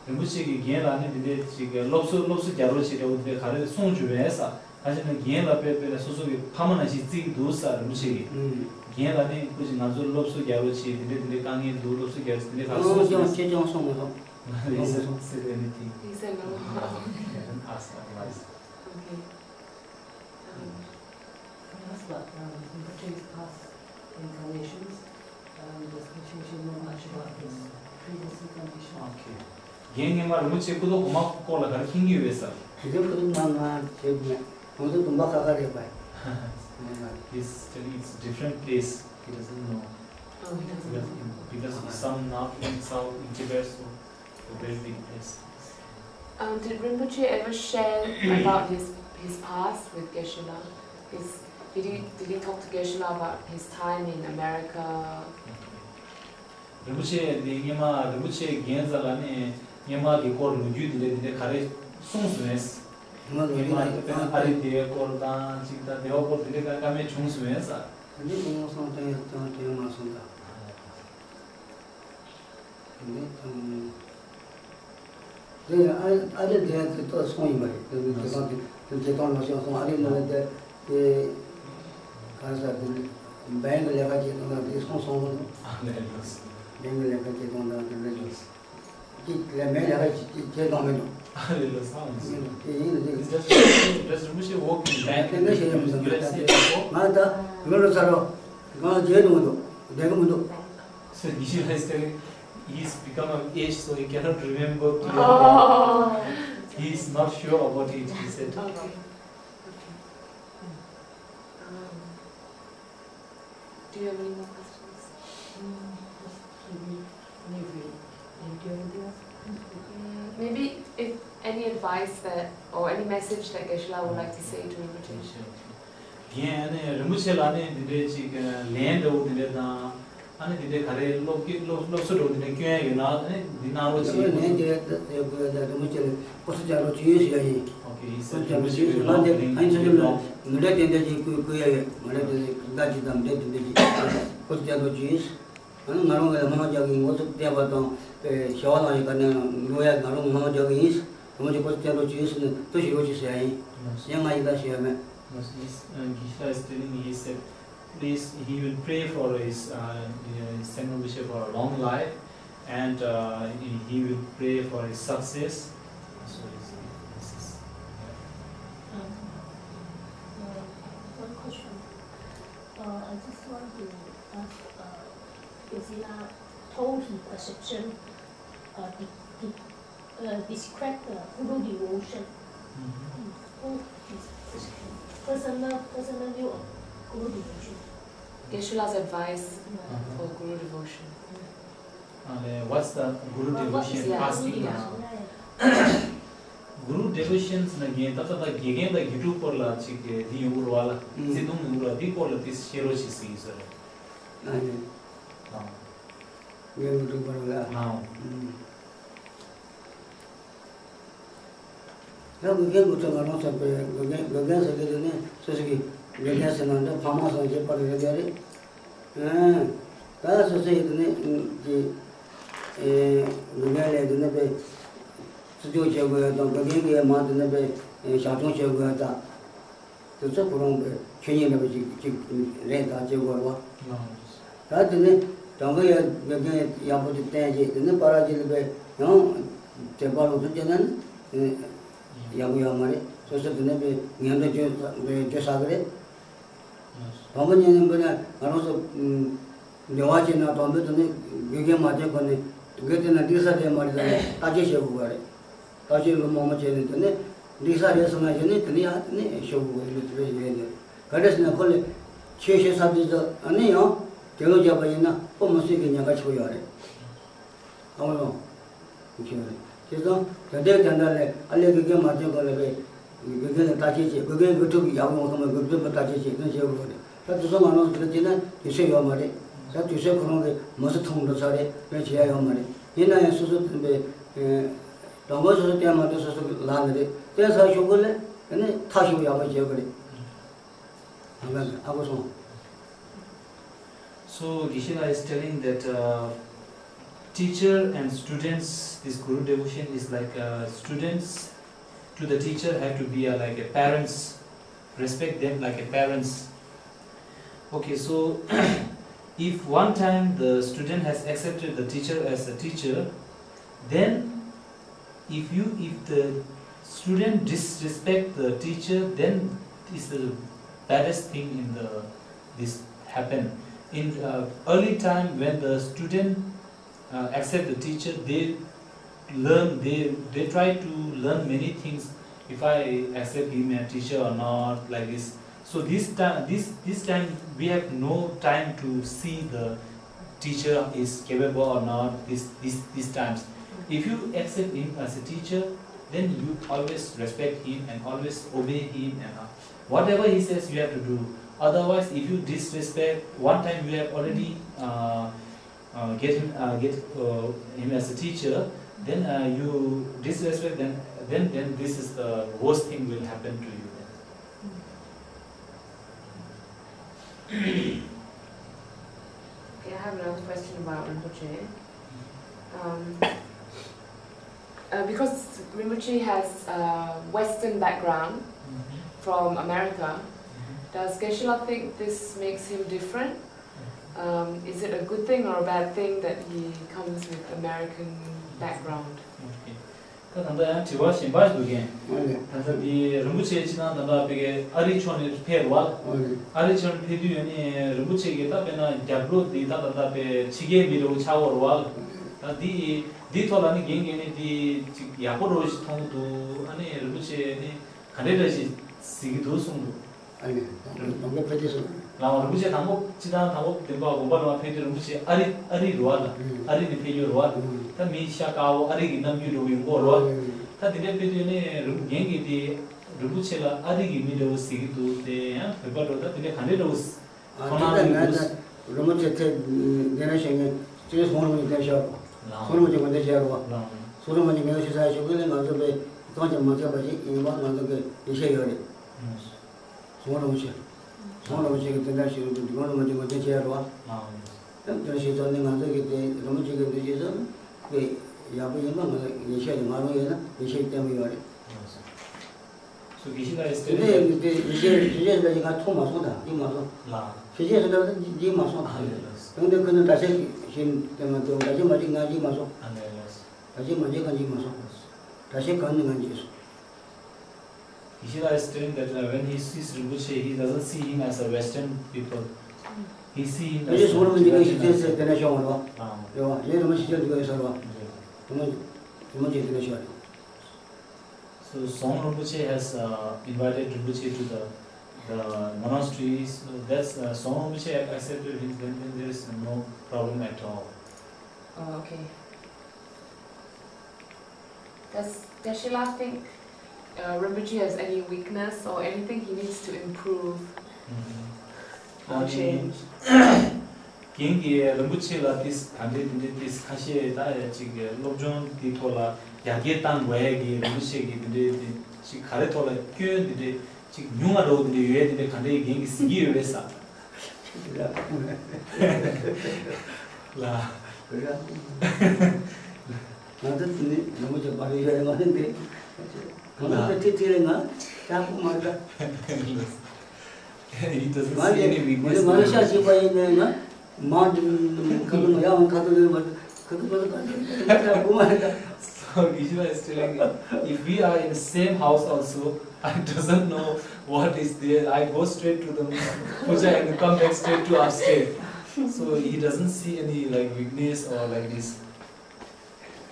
རིན་པོ་ཆེ་གིས་རྒན་ལགས་ནི་འདི་འདྲའི་ཅིག་སློབ་གསོ་སློབ་གསོ་རྒྱག་རོགས་བྱེད་འདྲ་བོ་འདི་འདྲའི་ག་རེ་གསུངས་བྱུང་བས་ས། ད་ཅིག་ན་རྒན་ལགས་དཔེ་དཔེ་ལ་སོ་སོ་གི་ཕ་མ་ནང་བཞིན་བརྩི་གི་འདུག་ས་རིན་པོ་ཆེ་གིས། ཨུམ། རྒན་ལགས་ནི་སྐུ་མཁྱེན་ང་ཚོ་སློབ་གསོ་རྒྱག་རོགས་བྱེད་འདི་འདྲའི་འདི་འདྲའི་དཀའ་ངལ་འདུག་སློབ་གསོ་རྒྱག་རོགས་བྱེད་འདི་འདྲའི་ག་རེ་གསུངས་ཨུམ། ཁྱེད་ཅང་གསུངས་མི་ཐུབ། He said, said anything. He said no. I didn't ask advice. Okay. Um, Yes, but um, in between past incarnations, um, the situation not much about his previous incarnation. Okay. རྒན་སྔོན་མ་རིན་པོ་ཆེ་སྐུ་ཐོག་གོང་མ་སྐོར་ལ་ག་རེ་མཁྱེན་གྱི་ཡོད་པས་སར། དེ་ཚོ་སྐུ་ཐོག་མ་ང་བྱེད་མེད། ཁོང་ཚོ་དུམ་པ་ཁ་ཁ་རེད་པ། He's telling it's different place. He doesn't know. Oh, he doesn't know. Because, because some north and south in Tibet, so a very big place. Um, did Rinpoche ever share about his his past with Geshe-la? His, did he did he talk to Geshe-la about his time in America? རིན་པོ་ཆེ་འདི་སྔོན་མ་རིན་པོ་ཆེ་རྒན་ཚ་ལ་ནི་སྔོན་མ་གི་སྐོར་ལོ་རྒྱུས་འདི་འདྲ་འདི་འདྲ་ག་རེ་གསུངས་སོང་ངས། སྔོན་མ་ཨ་རི་དེའི་སྐོར་དང་ཅིག་དང་དེ་བ་སྐོར་འདི་འདྲ་བཀའ་མོལ་བྱུང་སོང་ངས། འདི་ཁོང་སོང་དོན་དོན་དོན་མ་སོང་ད། དེ་ནས་དང་། དེ་ཡང་ཨ་ཨ་རི་དེ་དེ་ཏོག་སོང་ཡིན་པ་རེད། དེ་ནས་དེ་དང་དེ་དེ་དང་ལ་ཤོག་སོང་ཨ་རི་ནང་ལ་དེ་དེ་ག་ས་དེ་ནས་བན་གི་ལས་ཀ་བྱེད་སྟངས་དང་དེ་སོང་སོང་ལ། ཨ་ལས་ལགས། བན་གི་ལས་ཀ་བྱེད་སྟངས་དང་དེ་ལས་ལགས། དེ་ལས་མེད་ལས་ཀ་བྱེད་བྱེད་སྟངས་མེད་འགྲོ། ཨ་ལས་ལགས་སོང་། དེ་ཡིན་ལ་དེ། Does Rinpoche work in bank in the U S A before? ང་ད་མི་རུ་ཚ་རོ་ང་རྗེས་འགྲོ་མི་འདུག་བསྡད་གི་མི་འདུག So Geshe-la is telling he's become of age, so he cannot remember clearly. Oh. He is not sure about it, he said. Okay. Okay. Um, do you have any more questions? Mm, just maybe, maybe, do you have anything else? Mm, maybe if any advice that, or any message that Geshe-la would like to say to Rinpoche? རྒན་ཨ་ནི་རིན་པོ་ཆེ་ལ་ནི་འདི་འདྲའི་ཅིག་ལན་འདྲ་བོ་འདི་འདྲ་དང་། ཨ་ནི་འདི་འདྲའི་ག་རེ་སློབ་ཀྱི་སློབ་སློབ་གསོ་འདྲ་བོ་འདི་འདྲ་སྐྱོན་ཡ་ཡོད་ན་ཨ་ནི་འདི་གནང་རོགས་བྱེད། ལན་དེ་དེ་དགོས་ཡ་དེ་རིན་པོ་ཆེ་ལ་སྐུ་གཟུགས་བཅག་རོགས་བྱེད་ཡོད་ཟེར་ཡ་ཡིན། Okay, he said རིན་པོ་ཆེ་ལ་ལན་དེ་ཨ་ནི་ཚོ་ཆུང་ལ་མི་འདྲ་ཏན་ཏན་ཅིག་བསྐུལ་བསྐུལ་ཡ་ཡོད། མི་འདྲ་ཏན་ཏན་ཟླ་གཅིག་དང་མི་འདྲ་ཏན་ཏན་ཅིག་སྐུ་གཟུགས་བཅག་རོགས་བྱེད་ཡོད། ང་རང་གི་སྨོན་ལམ་རྒྱག་གི་ཡིན། ངོ་ཚབ་བསྟན་པ་དང་དཔེ་བྱ་བ་ལ་ཡི་ག་ནས་འགྲོ་ཡ་ང་རང་སྨོན་ལམ་རྒྱག་གི་ཡིན། རིན་པོ་ཆེ་སྐུ་གཟུགས་བསྟན་འགྲོ་བྱོས་ཟེར་ནས་དུ་ཞུ་རོགས་ཅིག་ཟེར་ཡ་ཡིན། ཡང་ང་ཡི་ག་ཞུ་ཡ་མེད། Yes, he's, uh, Geshe-la is telling me, he said, please, he will pray for his, uh, uh, Saint Rinpoche for a long life, and uh, he, he will pray for his success. So, it's, it's, yeah. Um, uh, one question. Uh, I just want to ask, uh, Geshe-la told his perception, uh, de- de- uh, describe the Guru devotion. Mm-hmm. Who is personal, personal view of Guru devotion. Geshe-la's advice for Guru devotion. Uh, what's the Guru devotion? Asking, uh, Guru devotion ཟེར་ན་རྒན་ད་ལྟ་ད་དགེ་རྒན་དང་དགེ་ཕྲུག་སྐོར་ལ་ཅིག་འདི་ཡོང་གི་རེད་བ་ལ། བརྩེ་དུང་ཡོང་གི་རེད་བ། འདི་སྐོར་ལ་ཏོག་ཙམ་བཤད་རོགས་ཞེས་ཟེར་གྱི་ཡོད་ས་རེད། ཨ་ནི། ཨང་། ངས་མི་འགྲིག་པ་རེད་ལ། ཨང་། ཨུམ། ད་དགེ་རྒན་དགེ་ཕྲུག་ང་རང་ཚོ་དཔེ་དགེ་རྒན་དགེ་རྒན་ཟེར་གྱི་དེ་ནི་སོ་སོ་གི་དགེ་རྒན་ཟེར་ན་འདྲ་ཕ་མ་ཟེར་ན་ཁྱད་པར་རེ་རེ་རེད། ཨང་། ད་སོ་སོ་ཡི་དེ་ནི་ཀྱི་ཨེ་དགེ་རྒན་ལས་དེ་ནི་དཔེ་བརྩི་འཇོག་བྱེད་དགོས་ཡ་དང་དགེ་རྒན་གྱི་མ་དེ་ནི་དཔེ་ཞབས་ཏོག་བྱེད་དགོས་ཡ་དང་། དེ་ཚོ་ཁོ་རང་གི་ཆོས་ཉིད་འདྲ་བ་ཅིག་ཅིག་རེད་ད་ཅེས་གོ་ར་བ། ད་དེ་ནི་གྲངས་ཀ་ཡ་དགེ་རྒན་ཡག་པོ་ཅིག་བསྟན་རྗེས་དེ་ནི་པ་ར་ཅིག་ལ་པའི་ཡང་དྲན་པ་ལོག་ཐུབ་ཀྱི་ན་ནི་ཡག་པོ་ཡོད་མ་རེད། སོ་སོ་དེ་ནི་པའི་ངན་འགྲོ་བརྗོད་བརྗོད་ས་གི་རེད། དང་པོ་ཉིད་ནི་འབུ་ན་ང་རང་ཚོ་འདྲི་བ་བྱས་ན་དང་པོ་དེ་ནི་དགེ་རྒན་མ་བསྟེན་གོང་ནས་དགེ་བསྟེན་ན་འགྲིག་ས་རེད་མ་རེད་ལ་བརྟག་དཔྱད་བྱེད་དགོས་པ་རེད། བརྟག་དཔྱད་ལོ་མང་པོ་བྱས་ནས་དེ་ནས་འགྲིག་ས་རེད་བསམ་ན་བྱས་ནས་དེ་ནས་ཡང་དེ་ནས་ཤོག་གུ་གི་ལུས་དེ་བས་ཡོད་ནས་ག་འདྲ་ཟེར་ན་ཁོ་ལས་ཆོས་བཤད་ས་དུས་སུ་ཨ་ནི་ཡང་དེ་ལོ་བརྒྱབ་པ་ཡིན་ན་ཁོ་མི་སྲིད་ཀྱི་ཉེན་ཁ་ཆེ་བོ་ཡོད་རེད། ཨ་མ་ལོ། ཁྱེད་ཚོ་དེ་ལྟར་དེ་འདྲ་ལས་ཨ་ལས་དགེ་རྒན་མ་བསྟེན་གོང་ལ་བས་དགེ་རྒན་ལ་བརྟག་དཔྱད་བྱེད། དགེ་རྒན་དགེ་ཕྲུག་གི་ཡག་པོ་ཡོང་ཐུབ་པ་དགེ་ཕྲུག་ལ་བརྟག་དཔྱད་བྱེད་དེ་བྱེད་དགོས་རེད། ད་དུས་ཚོད་ང་རང་ཚོ་དེ་ལ་བྱས་ན་དུས་ཚོད་ཡོད་མ་རེད། ད་དུས་ཚོད་ཁོ་རང་གི་མི་ཚེ་ཐུང་འགྲོ་ས་རེད། ལོས་བྱེད་ཡ་ཡོད་མ་རེད། ཡིན་ན་ཡང་སོ་སོ་དེ་འདྲ་དང་པོ་སོ་སོ་བསྟེན་མ་ཐུབ་སོ་སོ་གི་ལག་ནས་རེད། བསྟེན་ཚར་ཤོག་གུ་ལས་དེ་ནས་ཐག་ཤོག་ཡག་པོ་བྱེད་དགོས་རེད། ཨ་ཁུ་སོང་། So Geshe-la is telling that uh, teacher and students, this Guru devotion is like uh, students to the teacher have to be uh, like a parents, respect them like a parents. Okay, so if one time the student has accepted the teacher as a teacher, then if you if the student disrespect the teacher, then it's the baddest thing in the this happen. In uh, early time when the student uh, accept the teacher, they learn, they they try to learn many things. If I accept him as teacher or not, like this. So this time, this this time we have no time to see the teacher is capable or not. This this these times, if you accept him as a teacher, then you always respect him and always obey him and uh, whatever he says you have to do. Otherwise, if you disrespect, one time you have already uh, uh, get him uh, get uh, him as a teacher, then uh, you disrespect, then then then this is the worst thing will happen to you. Okay, I have another question about Rinpoche. Um, uh, because Rinpoche has a Western background from America, does Geshe-la think this makes him different? Um, is it a good thing or a bad thing that he comes with American background? ད་ད་ལྟ་ཡང་དྲི་བ་གཞན་པ་ཞིག་འདུག་གན། ད་ལྟ་འདི་རིན་པོ་ཆེ་ཕྱི་ནང་ད་ལྟ་བེ་གའི་ཨ་རི་ཕྱོགས་ནས་ཕེབས་རེད་བ། ཨ་རི་ཕྱོགས་ནས་ཕེབས་དུས་ཡོད་ནི་རིན་པོ་ཆེ་གིས་ད་དཔེར་ན་རྒྱབ་ལོགས་འདི་ད་ད་ལྟ་བེ་ཕྱི་རྒྱལ་མི་འདྲ་བོ་ཆགས་ཡོད་རེད་བ། ད་འདི་འདི་ཐོག་ལ་ནི་རྒན་གིས་ནི་འདི་ཅིག་ཡག་པོ་འདྲ་བོ་ཞིག་མཐོང་གི་འདུག་ཨ་ནི་རིན་པོ་ཆེ་ནི་ག་འདྲའི་འདྲ་ཞིག་གཟིགས་ཀྱི་འདུག་གསུངས་འདུག་ཨ་ནི་དང་པོ་དང་པོ་ཕེབས་དུས་སུ། ལགས་འོང་། རིན་པོ་ཆེ་དང་པོ་སྤྱིར་བཏང་དང་པོ་བདེན་པ་དགོན་པ་ལ་ཕེབས་དུས་རིན་པོ་ཆེ་ཨ་རི་ཨ་རི་རེད་བ་ལ། ཨ་རི་ནས་ཕེབས་ཡོད་རེད་བ། ད་མི་ཤ་དཀར་པོ་ཨ་རི་གི་རྣམ་འགྱུར་འདྲ་བོ་ཡོང་གི་ཡོད་རེད་བ། ད་དེ་འདྲ་ཕེབས་དུས་ནས་རིན་རྒན་གྱིས་དེ་རིན་པོ་ཆེ་ལ་ཨ་རི་གི་མི་འདྲ་བོ་གཟིགས་ཀྱི་འདུག་དེ་ཡང་བོད་པ་འདྲ་བོ་ད་དེ་འདྲ་ག་འདྲ་འདྲ་བོ་མཐོང་སྣང་ཡོང་གི་འདུག་རིན་པོ་ཆེ་དེ་འདི་ནས་བཤད་ནས་སྤྱིར་ཟུང་རིན་པོ་ཆེ་བསྟེན་ཤག་རེད་བ། ཟུང་རིན་པོ་ཆེ་ངོས་འཛིན་བྱས་རེད་བ། ཟུང་རིན་པོ་ཆེ་ངོས་འཛིན་བྱས་ཤོག་གི་ལས་ང་ཚོ་པའི་གཙང་ཆེ་མ་བྱས་པ་ཞིག་ཡིན་པ་ང་ཚོ་གི་ཡིད་ཆེས་ཡོད་རེད། ཟུང་རིན་པོ་ཆེ། ཟུང་རིན་པོ་ཆེ་གི་དེ་འདྲ་ཞིག་རེད་འདུག་ཟུང་རིན་པོ་ཆེ་ངོས་འཛིན་བྱས་རེད་བ། ཡང་དེ་འདྲ་ཞིག་ཐོག་ནས་ང་ཚོ་གི་དེ་རིན་པོ་ཆེ་གི་འདི་ཞིག་ཚོ་དཔེ་ཡག་པོ་ཡིན་པ་ང་ཚོ་ཡིད་ཆེས་ང་རང་ཡིན་ན་ཡིད་ཆེས་བརྟན་པོ་ཡོད་རེད། So Geshe-la is དེ་telling དེ་ཡིད་ཆེས་ཡིད་ཆེས་འདྲ་ཞིག་ང་མཐོང་མ་སོང་ད་འཇིགས་མ་སོང་། ལགས། ཡིད་ཆེས་སུ་འདྲ་བ་ད་འཇིགས་མ་སོང་ད། ཨ་ལས་ལགས། དེ་འདྲ་ཁོ་ཚོ་འདྲ་ཆགས་ཤིག་ཤིག་དེ་མ་གཏོགས་འདྲ་ཆགས་མ་གཏོགས་ང་འཇིགས་མ་སོང་། ཨ་ལས་ལགས། འདྲ་ཆགས་མ་གཏོགས་ང་འཇིགས་མ་སོང་། འདྲ་ཆགས་གང་ནས་ང་འཇིགས་སོང་། Geshe-la is telling that uh, when he sees Rinpoche, he doesn't see him as a Western people. He see him as ཡོད་ཟུང་རིན་པོ་ཆེ་གི་ཤི་ཚེ་དེ་འདྲ་ཤོག་མ་རེད་བ། རེད་བ། ཡོད་རིན་པོ་ཆེ་ཤི་ཚེ་འདི་ག་ཡོད་ས་རེད་བ། རེད། རིན་པོ་ཆེ་དེ་འདྲ་ཤོག་རེད། So Song Rinpoche has uh, invited Rinpoche to the, the monastery. So that's uh, Song Rinpoche accepted him, then, then there is no problem at all. Oh, okay. Does Geshe-la think uh, Rinpoche has any weakness or anything he needs to improve or change? རྒན་གྱིས་རིན་པོ་ཆེ་ལ་ཏིས་ག་འདྲས་འདི་འདྲས་ཏིས་ཁ་ཤས་ད་ཡ་ཅིག་སློབ་སྦྱོང་འདི་ཐོག་ལ་ཡར་རྒྱས་བཏང་དགོས་ཡ་གི་རིན་པོ་ཆེ་གི་འདི་འདྲས་འདི་ཅིག་ག་རེ་ཐོག་ལ་སྐྱོན་འདི་འདྲས་ཅིག་ཉུང་ང་འགྲོ་འདི་འདྲས་ཡོད་ཡ་འདི་འདྲས་ག་འདྲས་རྒན་གྱིས་གཟིགས་ཀྱི་ཡོད་པས་ས། ལ། ང་ཚོ་དེ་ནི་རིན་པོ་ཆེ་བར་ཡོད་ཡ་ང་ནི་འདི་ང་ཚོ་དེ་དེ་རེད་ང་ཅག་པོ་མ་རེད། He doesn't see any weakness. ང་ལས་ང་ལས་ཤ་ཞིག་པ་ཡིན་ནའི་ང་མང་དུ་ཁ་ཐུག་ང་ཡང་ཁ་ཐུག་ལས་མ་ཁ་ཐུག་ཁ་ཐུག་ཁ་ཐུག་ཁ་ཐུག་ང་ཅག་པོ་མ་རེད། So Geshe-la is telling me, if we are in the same house also, I doesn't know what is there. I go straight to the puja and come back straight to upstairs. So he doesn't see any like weakness or like this.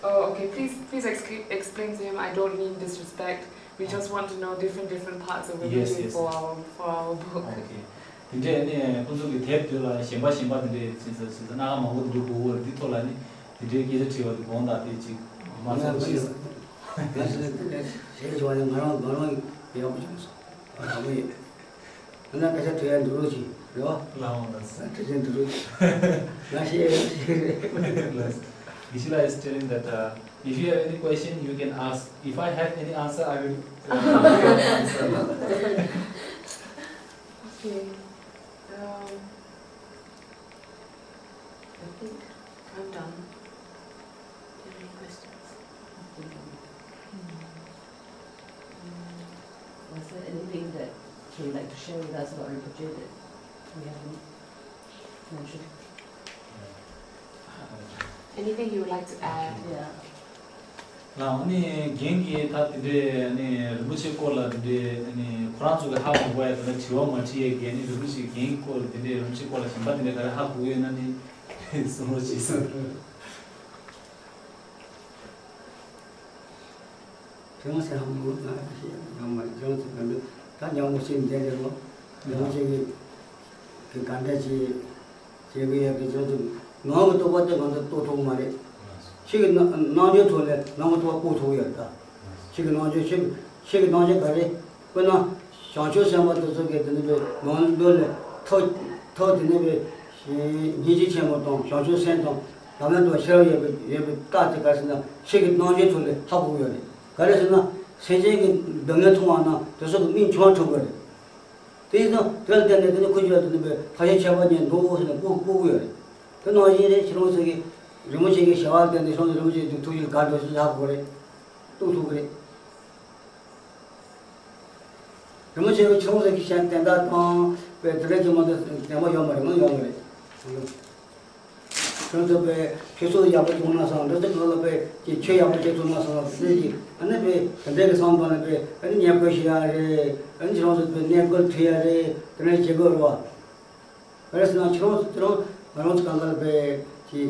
Oh, okay. Please, please explain, explain to him. I don't mean disrespect. We just want to know different, different parts of religion yes, yes. for our for our book. Okay. དེ་འདྲས་ནས་ཁོང་ཚོ་གི་དེབ་དེ་ལ་གཞན་པ་གཞན་པ་དེ་འདྲས་ཅིག་ས་ཅིག་ས་སྣ་ཁ་མང་པོ་དེ་འདྲས་གོ་གོ་རེད། འདི་ཐོག་ལ་ནི་དེ་འདྲས་སྐད་ཆ་དྲིས་པ་དེ་དགོངས་དག་དེ་ཅིག་མ་ཚོར་ཅིག་ས། ང་ཚོ་དེ་འདྲས་ཞེས་བྱ་བ་ནི་ང་རང་ང་རང་ཡག་པོ་བྱུང་སོང་། ཨ་དང་པོ་ཡིན། ང་ཚོ་སྐད་ཆ་དྲི་ཡ་འདུག་རོགས་ཅིག་རེད་བ། ལགས་འོང་ལགས། དྲི་ཆེན་འདུག་རོགས་ཅིག་ང་ཤེས་ཡ་ཤེས་རེད། ལགས། Geshe-la is telling that uh, if you have any question, you can ask. If I have any answer, I will uh, give you answer. Okay. Um, You'd like to share with us about Rinpoche that we haven't mentioned? Anything you would like to add? Yeah. ལགས། ཨ་ནི་རྒན་གྱིས་ད་དེ་འདྲའི་ཨ་ནི་རིན་པོ་ཆེའི་སྐོར་ལ་དེ་འདྲའི་ཨ་ནི་ཁོ་རང་ཚོ་གི་ཧ་གོ་དགོས་ཡ་དེ་འདྲ་དྲི་བ་མ་དྲིས་ཡ་གི། ཨ་ནི་རིན་པོ་ཆེ་རྒན་གྱི་སྐོར་དེ་འདྲའི་རིན་པོ་ཆེའི་སྐོར་ལ་གཞན་པ་དེ་འདྲ་ག་རེ་ཧ་གོ་ཡོད་ན་ནི་གསུང་རོགས་བྱེད་ཟེར། ཁྱེད་རང་སེམས་ཧ་མོ་ན་ཞེས་ཡང་མ་ཡོང་ཚུལ་ག་འདུག་ད་ཉམས་པོ་ཞིག་མཇལ་འདི་རུ་ཉམས་པོ་ཞིག་གི་གི་ག་འདྲ་ཅིག་བྱེད་དགོས་ཡ་གི་ཅང་ཅིག་ནང་གི་རྟོགས་པ་དེ་ང་ཚོ་རྟོགས་ཐུབ་མ་རེད། ཕྱི་གི་སྣང་སྣང་ཆུང་ཐོག་ནས་ནང་གི་རྟོགས་པ་སྤོ་ཐུབ་ཡོད་ད། ཕྱི་གི་སྣང་ཆུང་ཕྱི་གི་ཕྱི་གི་སྣང་ཆུང་ག་རེ། དཔེར་ན། བྱང་ཆུབ་སེམས་དཔའ་དེ་ཚོ་གིས་དེ་ནི་པའི་ནང་ལོགས་ལ་ཐོག་ཐོག་དེ་ནི་པའི་སྙིང་རྗེ་ཆེན་པོ་དང་བྱང་ཆུབ་སེམས་དང་ལམ་ལ་འགྲོ་ཤེས་ཡོད་པའི་ཡོད་པའི་རྟགས་དེ་ག་རེ་ཟེར་ན་ཕྱི་གི་སྣང་ཆུང་ཐོག་ལ་ཧ་གོ་གི་ཡོད་རེད། ག་རེ་ཟེར་ན་སེམས་ཅན་གྱི་སྡུག་བསྔལ་མཐོང་བ་ན་དེ་ཚོ་གི་མིག་འཆི་བ་འཁྲུག་གི་རེད། དེ་ཡིན་ཙང་དེ་ལ་བརྟེན་ནས་དེ་ནི་ཁོ་ཚོས་དེ་ནི་པའི་ཐབས་ཤེས་ཁྱད་པར་ཅན་འདུག་ཟེར་ནས་སྤོ་སྤོ་གི་ཡོད་རེད། དེ་ནང་བཞིན་རེད། ཁྱེད་རང་ཚོ་གི་རིན་པོ་ཆེ་གི་བྱ་བ་ལ་བརྟེན་ནས་ཁྱེད་རང་ཚོ་རིན་པོ་ཆེ་གི་ཐུགས་རྗེ་ལ་དགའ་འགྲོ་ཤེས་ཧ་གོ་རེད། རྟོགས་ཐུབ་གི་རེད། རིན་པོ་ཆེ་གི་ཆུང་ཟེར་གྱི་ཞལ་དན་རྟགས་དང་པའི་དེ་འདྲ་གྱི་མ་གཏོགས་བདེན་པ་ཡོད་མ་རེད། མང་ཡོད་མ་རེད། ཁྱོད་ཚོ་པའི་ཁྱོད་ཚོ་ཡག་པོ་བྱུང་ན་བསམ། འདི་ཚོ་གང་ལ་པའི་ཀྱི་ཆོས་ཡག་པོ་བྱེད་ཐུབ་ན་བསམ་ཟེར་གྱི་ཨ་ནི་པའི་དེ་འདྲ་གི་བསམ་པ་ནི་པའི་ཨ་ནི་བསྙེན་བཀུར་ཞུ་ཡ་རེད། ཨ་ནི་ཁྱེད་རང་ཚོ་པའི་བསྙེན་བཀུར་ཐུབ་ཡ་རེད། དེ་འདྲ་བྱེད་དགོས་རེད་བ། ག་རེ་ཟེར་ན་ཁྱེད་རང་ཁྱེད་རང་ང་རང་ཚོ་གང་ག་ལ་པའི་ཀྱི་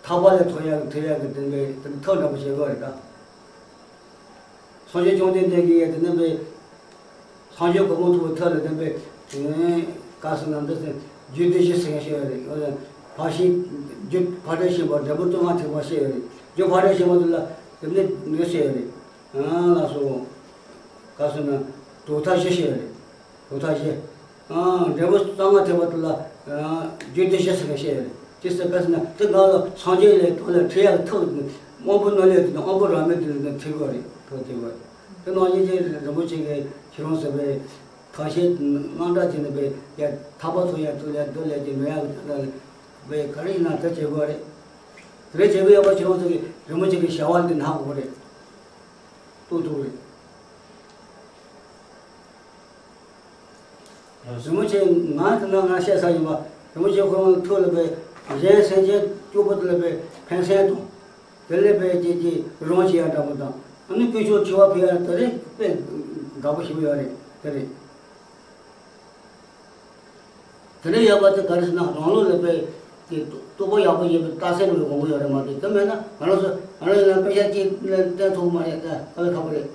ཐར་པ་ལ་ཐོབ་ཡག་ཐོབ་ཡག་གི་དེ་འདྲའི་དེ་ཐབས་འདྲ་པོ་བྱེད་དགོས་རེད་ད། སངས་རྒྱས་བཅོམ་ལྡན་འདས་ཀྱིས་དེ་ནས་པའི་སངས་རྒྱས་གོ་འཕང་ཐོབ་པའི་ཐབས་ལ་དེ་པའི་ག་ཟེར་ན་འདི་ཟེར་རྒྱུད་སྡེ་བཞི་ཟེར་མཁན་ཞིག་ཡོད་རེད། འོ་ན་ཕར་ཕྱིན་རྒྱུད་ཕར་འདྲེན་བྱེད་པ་འབྲས་བུ་སྟོང་པ་ཐེག་པ་ཞིག་ཡོད་རེད། རྒྱུད་ཕར་འདྲེན་བྱེད་པ་དེ་ལ་དེ་ནས་འདི་ཟེར་ཡོད་རེད། ལགས་སོ། ག་ཟེར་ན་གྲུབ་མཐའ་བཞི་ཞིག་ཡོད་རེད། གྲུབ་མཐའ་བཞི། འབྲས་བུ་གཙང་མ་ཐེག་པ་དེ་ལ་རྒྱུད་སྡེ་བཞི་ཟེར་མཁན་ཞིག་ཡོད་རེད། ཅི་ཟེར་ག་ཟེར་ན་དེ་ནང་ལ་སངས་རྒྱས་ལས་དོན་ལ་ཁྲིད་ཡག་ཐབས་དབང་པོ་རྣོ་ལས་དེ་དང་དབང་པོ་རབ་མོས་དེ་ལ་ཁྲིད་དགོས་རེད། ཐབས་ཁྲིད་དགོས་རེད། དེ་ནང་བཞིན་གྱི་རིན་པོ་ཆེ་གིས་ཁྱེད་རང་ཟེར་བའི་ཐབས་ཤེས་དངངས་སྐྲག་བྱས་ནས་པའི་ཡ་ཐར་པ་ཐོབ་ཡ་ཐུགས་ལ་འདོད་ལས་ཀྱི་མེད་ཡ་ཐུགས་ལ་བའི་ག་རེ་ཡིན་ན་དེ་བྱེད་དགོས་རེད། དེ་འདྲ་བྱེད་དགོས་ཡོད་པ་ཁྱེད་རང་ཚོ་གིས་རིན་པོ་ཆེ་གི་བྱ་བ་འདི་ནག་དགོས་རེད། རྟོགས་ཐུབ་རེད། རིན་པོ་ཆེ་ང་དེ་ན་ང་བཤད་ས་ཡིན་པ། རིན་པོ་ཆེ་ཁོ་རང་ཐུགས་ལ་པའི་གཞན་སེམས་ཅན་སྐྱོ་པོ་དེ་ལ་པའི་ཕན་སེམས་དང་། དེ་ལས་པའི་ཀྱི་ཀྱི་རང་བྱེད་ཡ་འདྲ་པོ་དང་། ཨ་ནི་དཀོན་མཆོག་མཆོད་པ་ཕུལ་ཡ་དེ་རེད། དཔེ་དགའ་པོ་ཞིག་ཡོད་རེད། དེ་རེད། དེ་འདྲ་ཡོད་པ་དེ་ག་རེ་ཟེར་ན་རང་ལུགས་ལ་པའི་ཀྱི་རྟོགས་པ་ཡག་པོ་ཡོད་པའི་རྟགས་གསལ་རེད་དགོངས་ཀྱི་ཡོད་རེད་མ་གཏོགས། དེ་མེད་ན་ང་རང་ཚོ་ང་རང་ཡིན་ན་དཔེ་ཆ་གཅིག་ལ་བསྟན་ཐུབ་མ་རེད། ད་དཀའ་ལས་ཁག་པོ་རེད།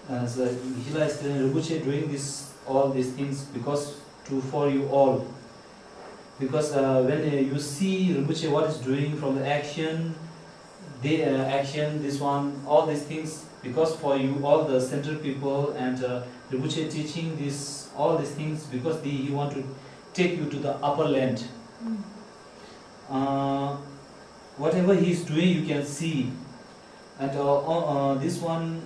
Uh, so Gila is telling Rinpoche doing this, all these things because to, for you all. Because uh, when uh, you see Rinpoche what is doing from the action, the uh, action, this one, all these things, because for you all the center people and uh, Rinpoche teaching this, all these things, because the, he want to take you to the upper land. Uh, whatever he is doing, you can see. And uh, uh, uh, this one,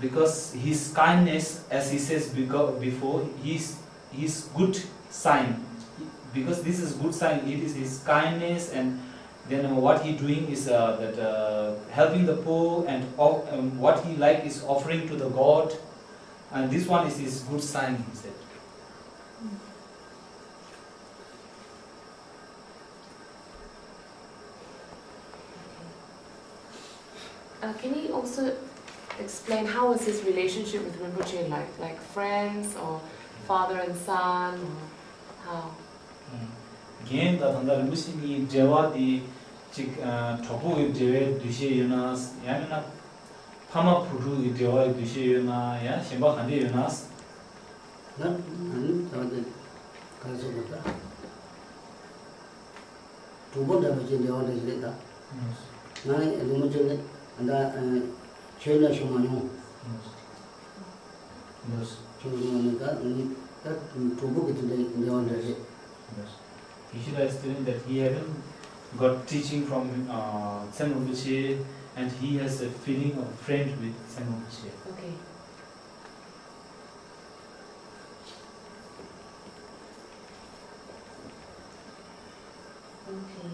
because his kindness, as he says beco- before, his his good sign. Because this is good sign, it is his kindness, and then uh, what he doing is uh, that uh, helping the poor, and of- um, what he like is offering to the God, and this one is his good sign, he said. Uh, can you also explain how was his relationship with Rinpoche like? Like friends or father and son or how? རྒན་དང་ད་ལྟ་རིན་པོ་ཆེ་གཉིས་འབྲེལ་བ་དེ་ཅིག་གྲོགས་པོ་གི་འབྲེལ་བའི་འདུ་ཤེས་ཡོད་ན། ཡང་མིན་ན་ཕ་མ་བུ་ཕྲུག་གི་འབྲེལ་བའི་འདུ་ཤེས་ཡོད་ན། ཡང་གཞན་པ་ག་འདྲས་ཡོད་ན། ང་ང་ནི་ད་བར་དུ་ག་རེ་ཟེར་དགོས་ད། གྲོགས་པོ་འདྲ་པོ་ཅིག་འབྲེལ་བ་འདྲ་ཞིག་རེད་ད། ང་ནི་རིན་པོ་ཆེ་ནི་ད་ཆོས་ལ་ཞུགས་མ་མྱོང་། ཞུགས་མ་མྱོང་ནི་ད་ནི་ད་གྲོགས་པོ་གི་དེ་འདྲའི་འབྲེལ་བ་འདྲ་རེད། Ishida is telling that he haven't got teaching from uh, Tsen Rinpoche, and he has a feeling of friend with Tsen Rinpoche. Okay. Okay.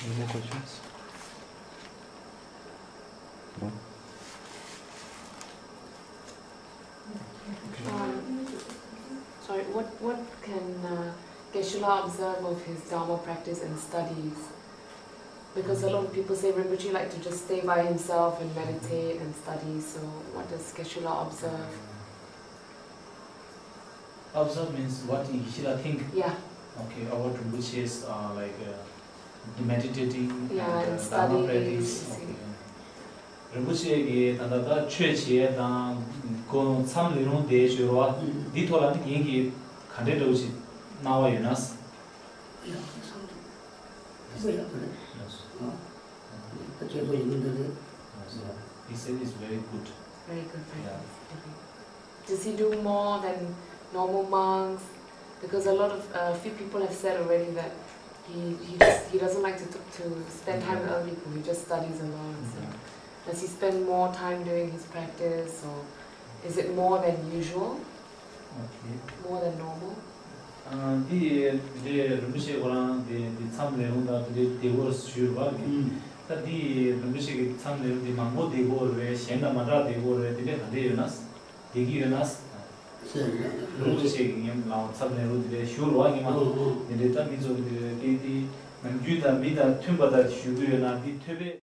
Any more questions? No? Um, sorry, what, what can uh, Geshe-la observe of his Dharma practice and studies? Because a lot of people say Rinpoche liked to just stay by himself and meditate and study, so what does Geshe-la observe? Observe means what Geshe-la think. Yeah. Okay, about Rinpoche's uh, like uh, meditating Yeah, and and uh, Dharma studying, practice. see. Okay. རིན་པོ་ཆེ་གིས་ད་ལྟ་ད་ཆོས་བྱེད་དང་ཁོ་མཚམས་ལས་རུང་བསྡད་བྱོས་རོགས་འདི་ཐོག་ལ་ནི་ངེད་ཀྱིས་ག་འདྲའི་འདྲ་བོ་ཞིག་གནང་བ་ཡོད་ན། He said it's very good. Very good Yeah. practice. Does he do more than normal monks? Because a lot of a few people have said already that he he just he doesn't like to to spend time with other people. He just studies alone. So does he spend more time doing his practice, or is it more than usual? Okay. More than normal? འདི་འདི་རིན་པོ་ཆེ་ཁོ་རང་འདི་འདི་མཚམས་ལས་རུང་དང་འདི་འདྲའི་བསྡད་ཡོད་ཞུས་རེད་པ། ད་འདི་རིན་པོ་ཆེ་གི་མཚམས་ལས་རུང་འདི་མང་པོ་བསྡད་ཡོད་རེད། གཞན་དང་མ་འདྲ་བསྡད་ཡོད་རེད། འདི་འདྲ་ག་འདྲ་ཡོད་ན། བསྡད་ཀྱི་ཡོད་ན། རིན་པོ་ཆེ་གི་ངའི་ལའང་མཚམས་ལས་རུང་འདི་འདྲའི་ཞུས་རེད་པ། ངས་མ་འདི་འདྲའི་ད་མི་ཚོ་གི་འདི་འདྲའི་འདི་ནམ་རྒྱུན་དང་མི་དང་མཐུན་པ་དང་ཞུ་གི་ཡོད་ན་འདི་ཐོས་པས།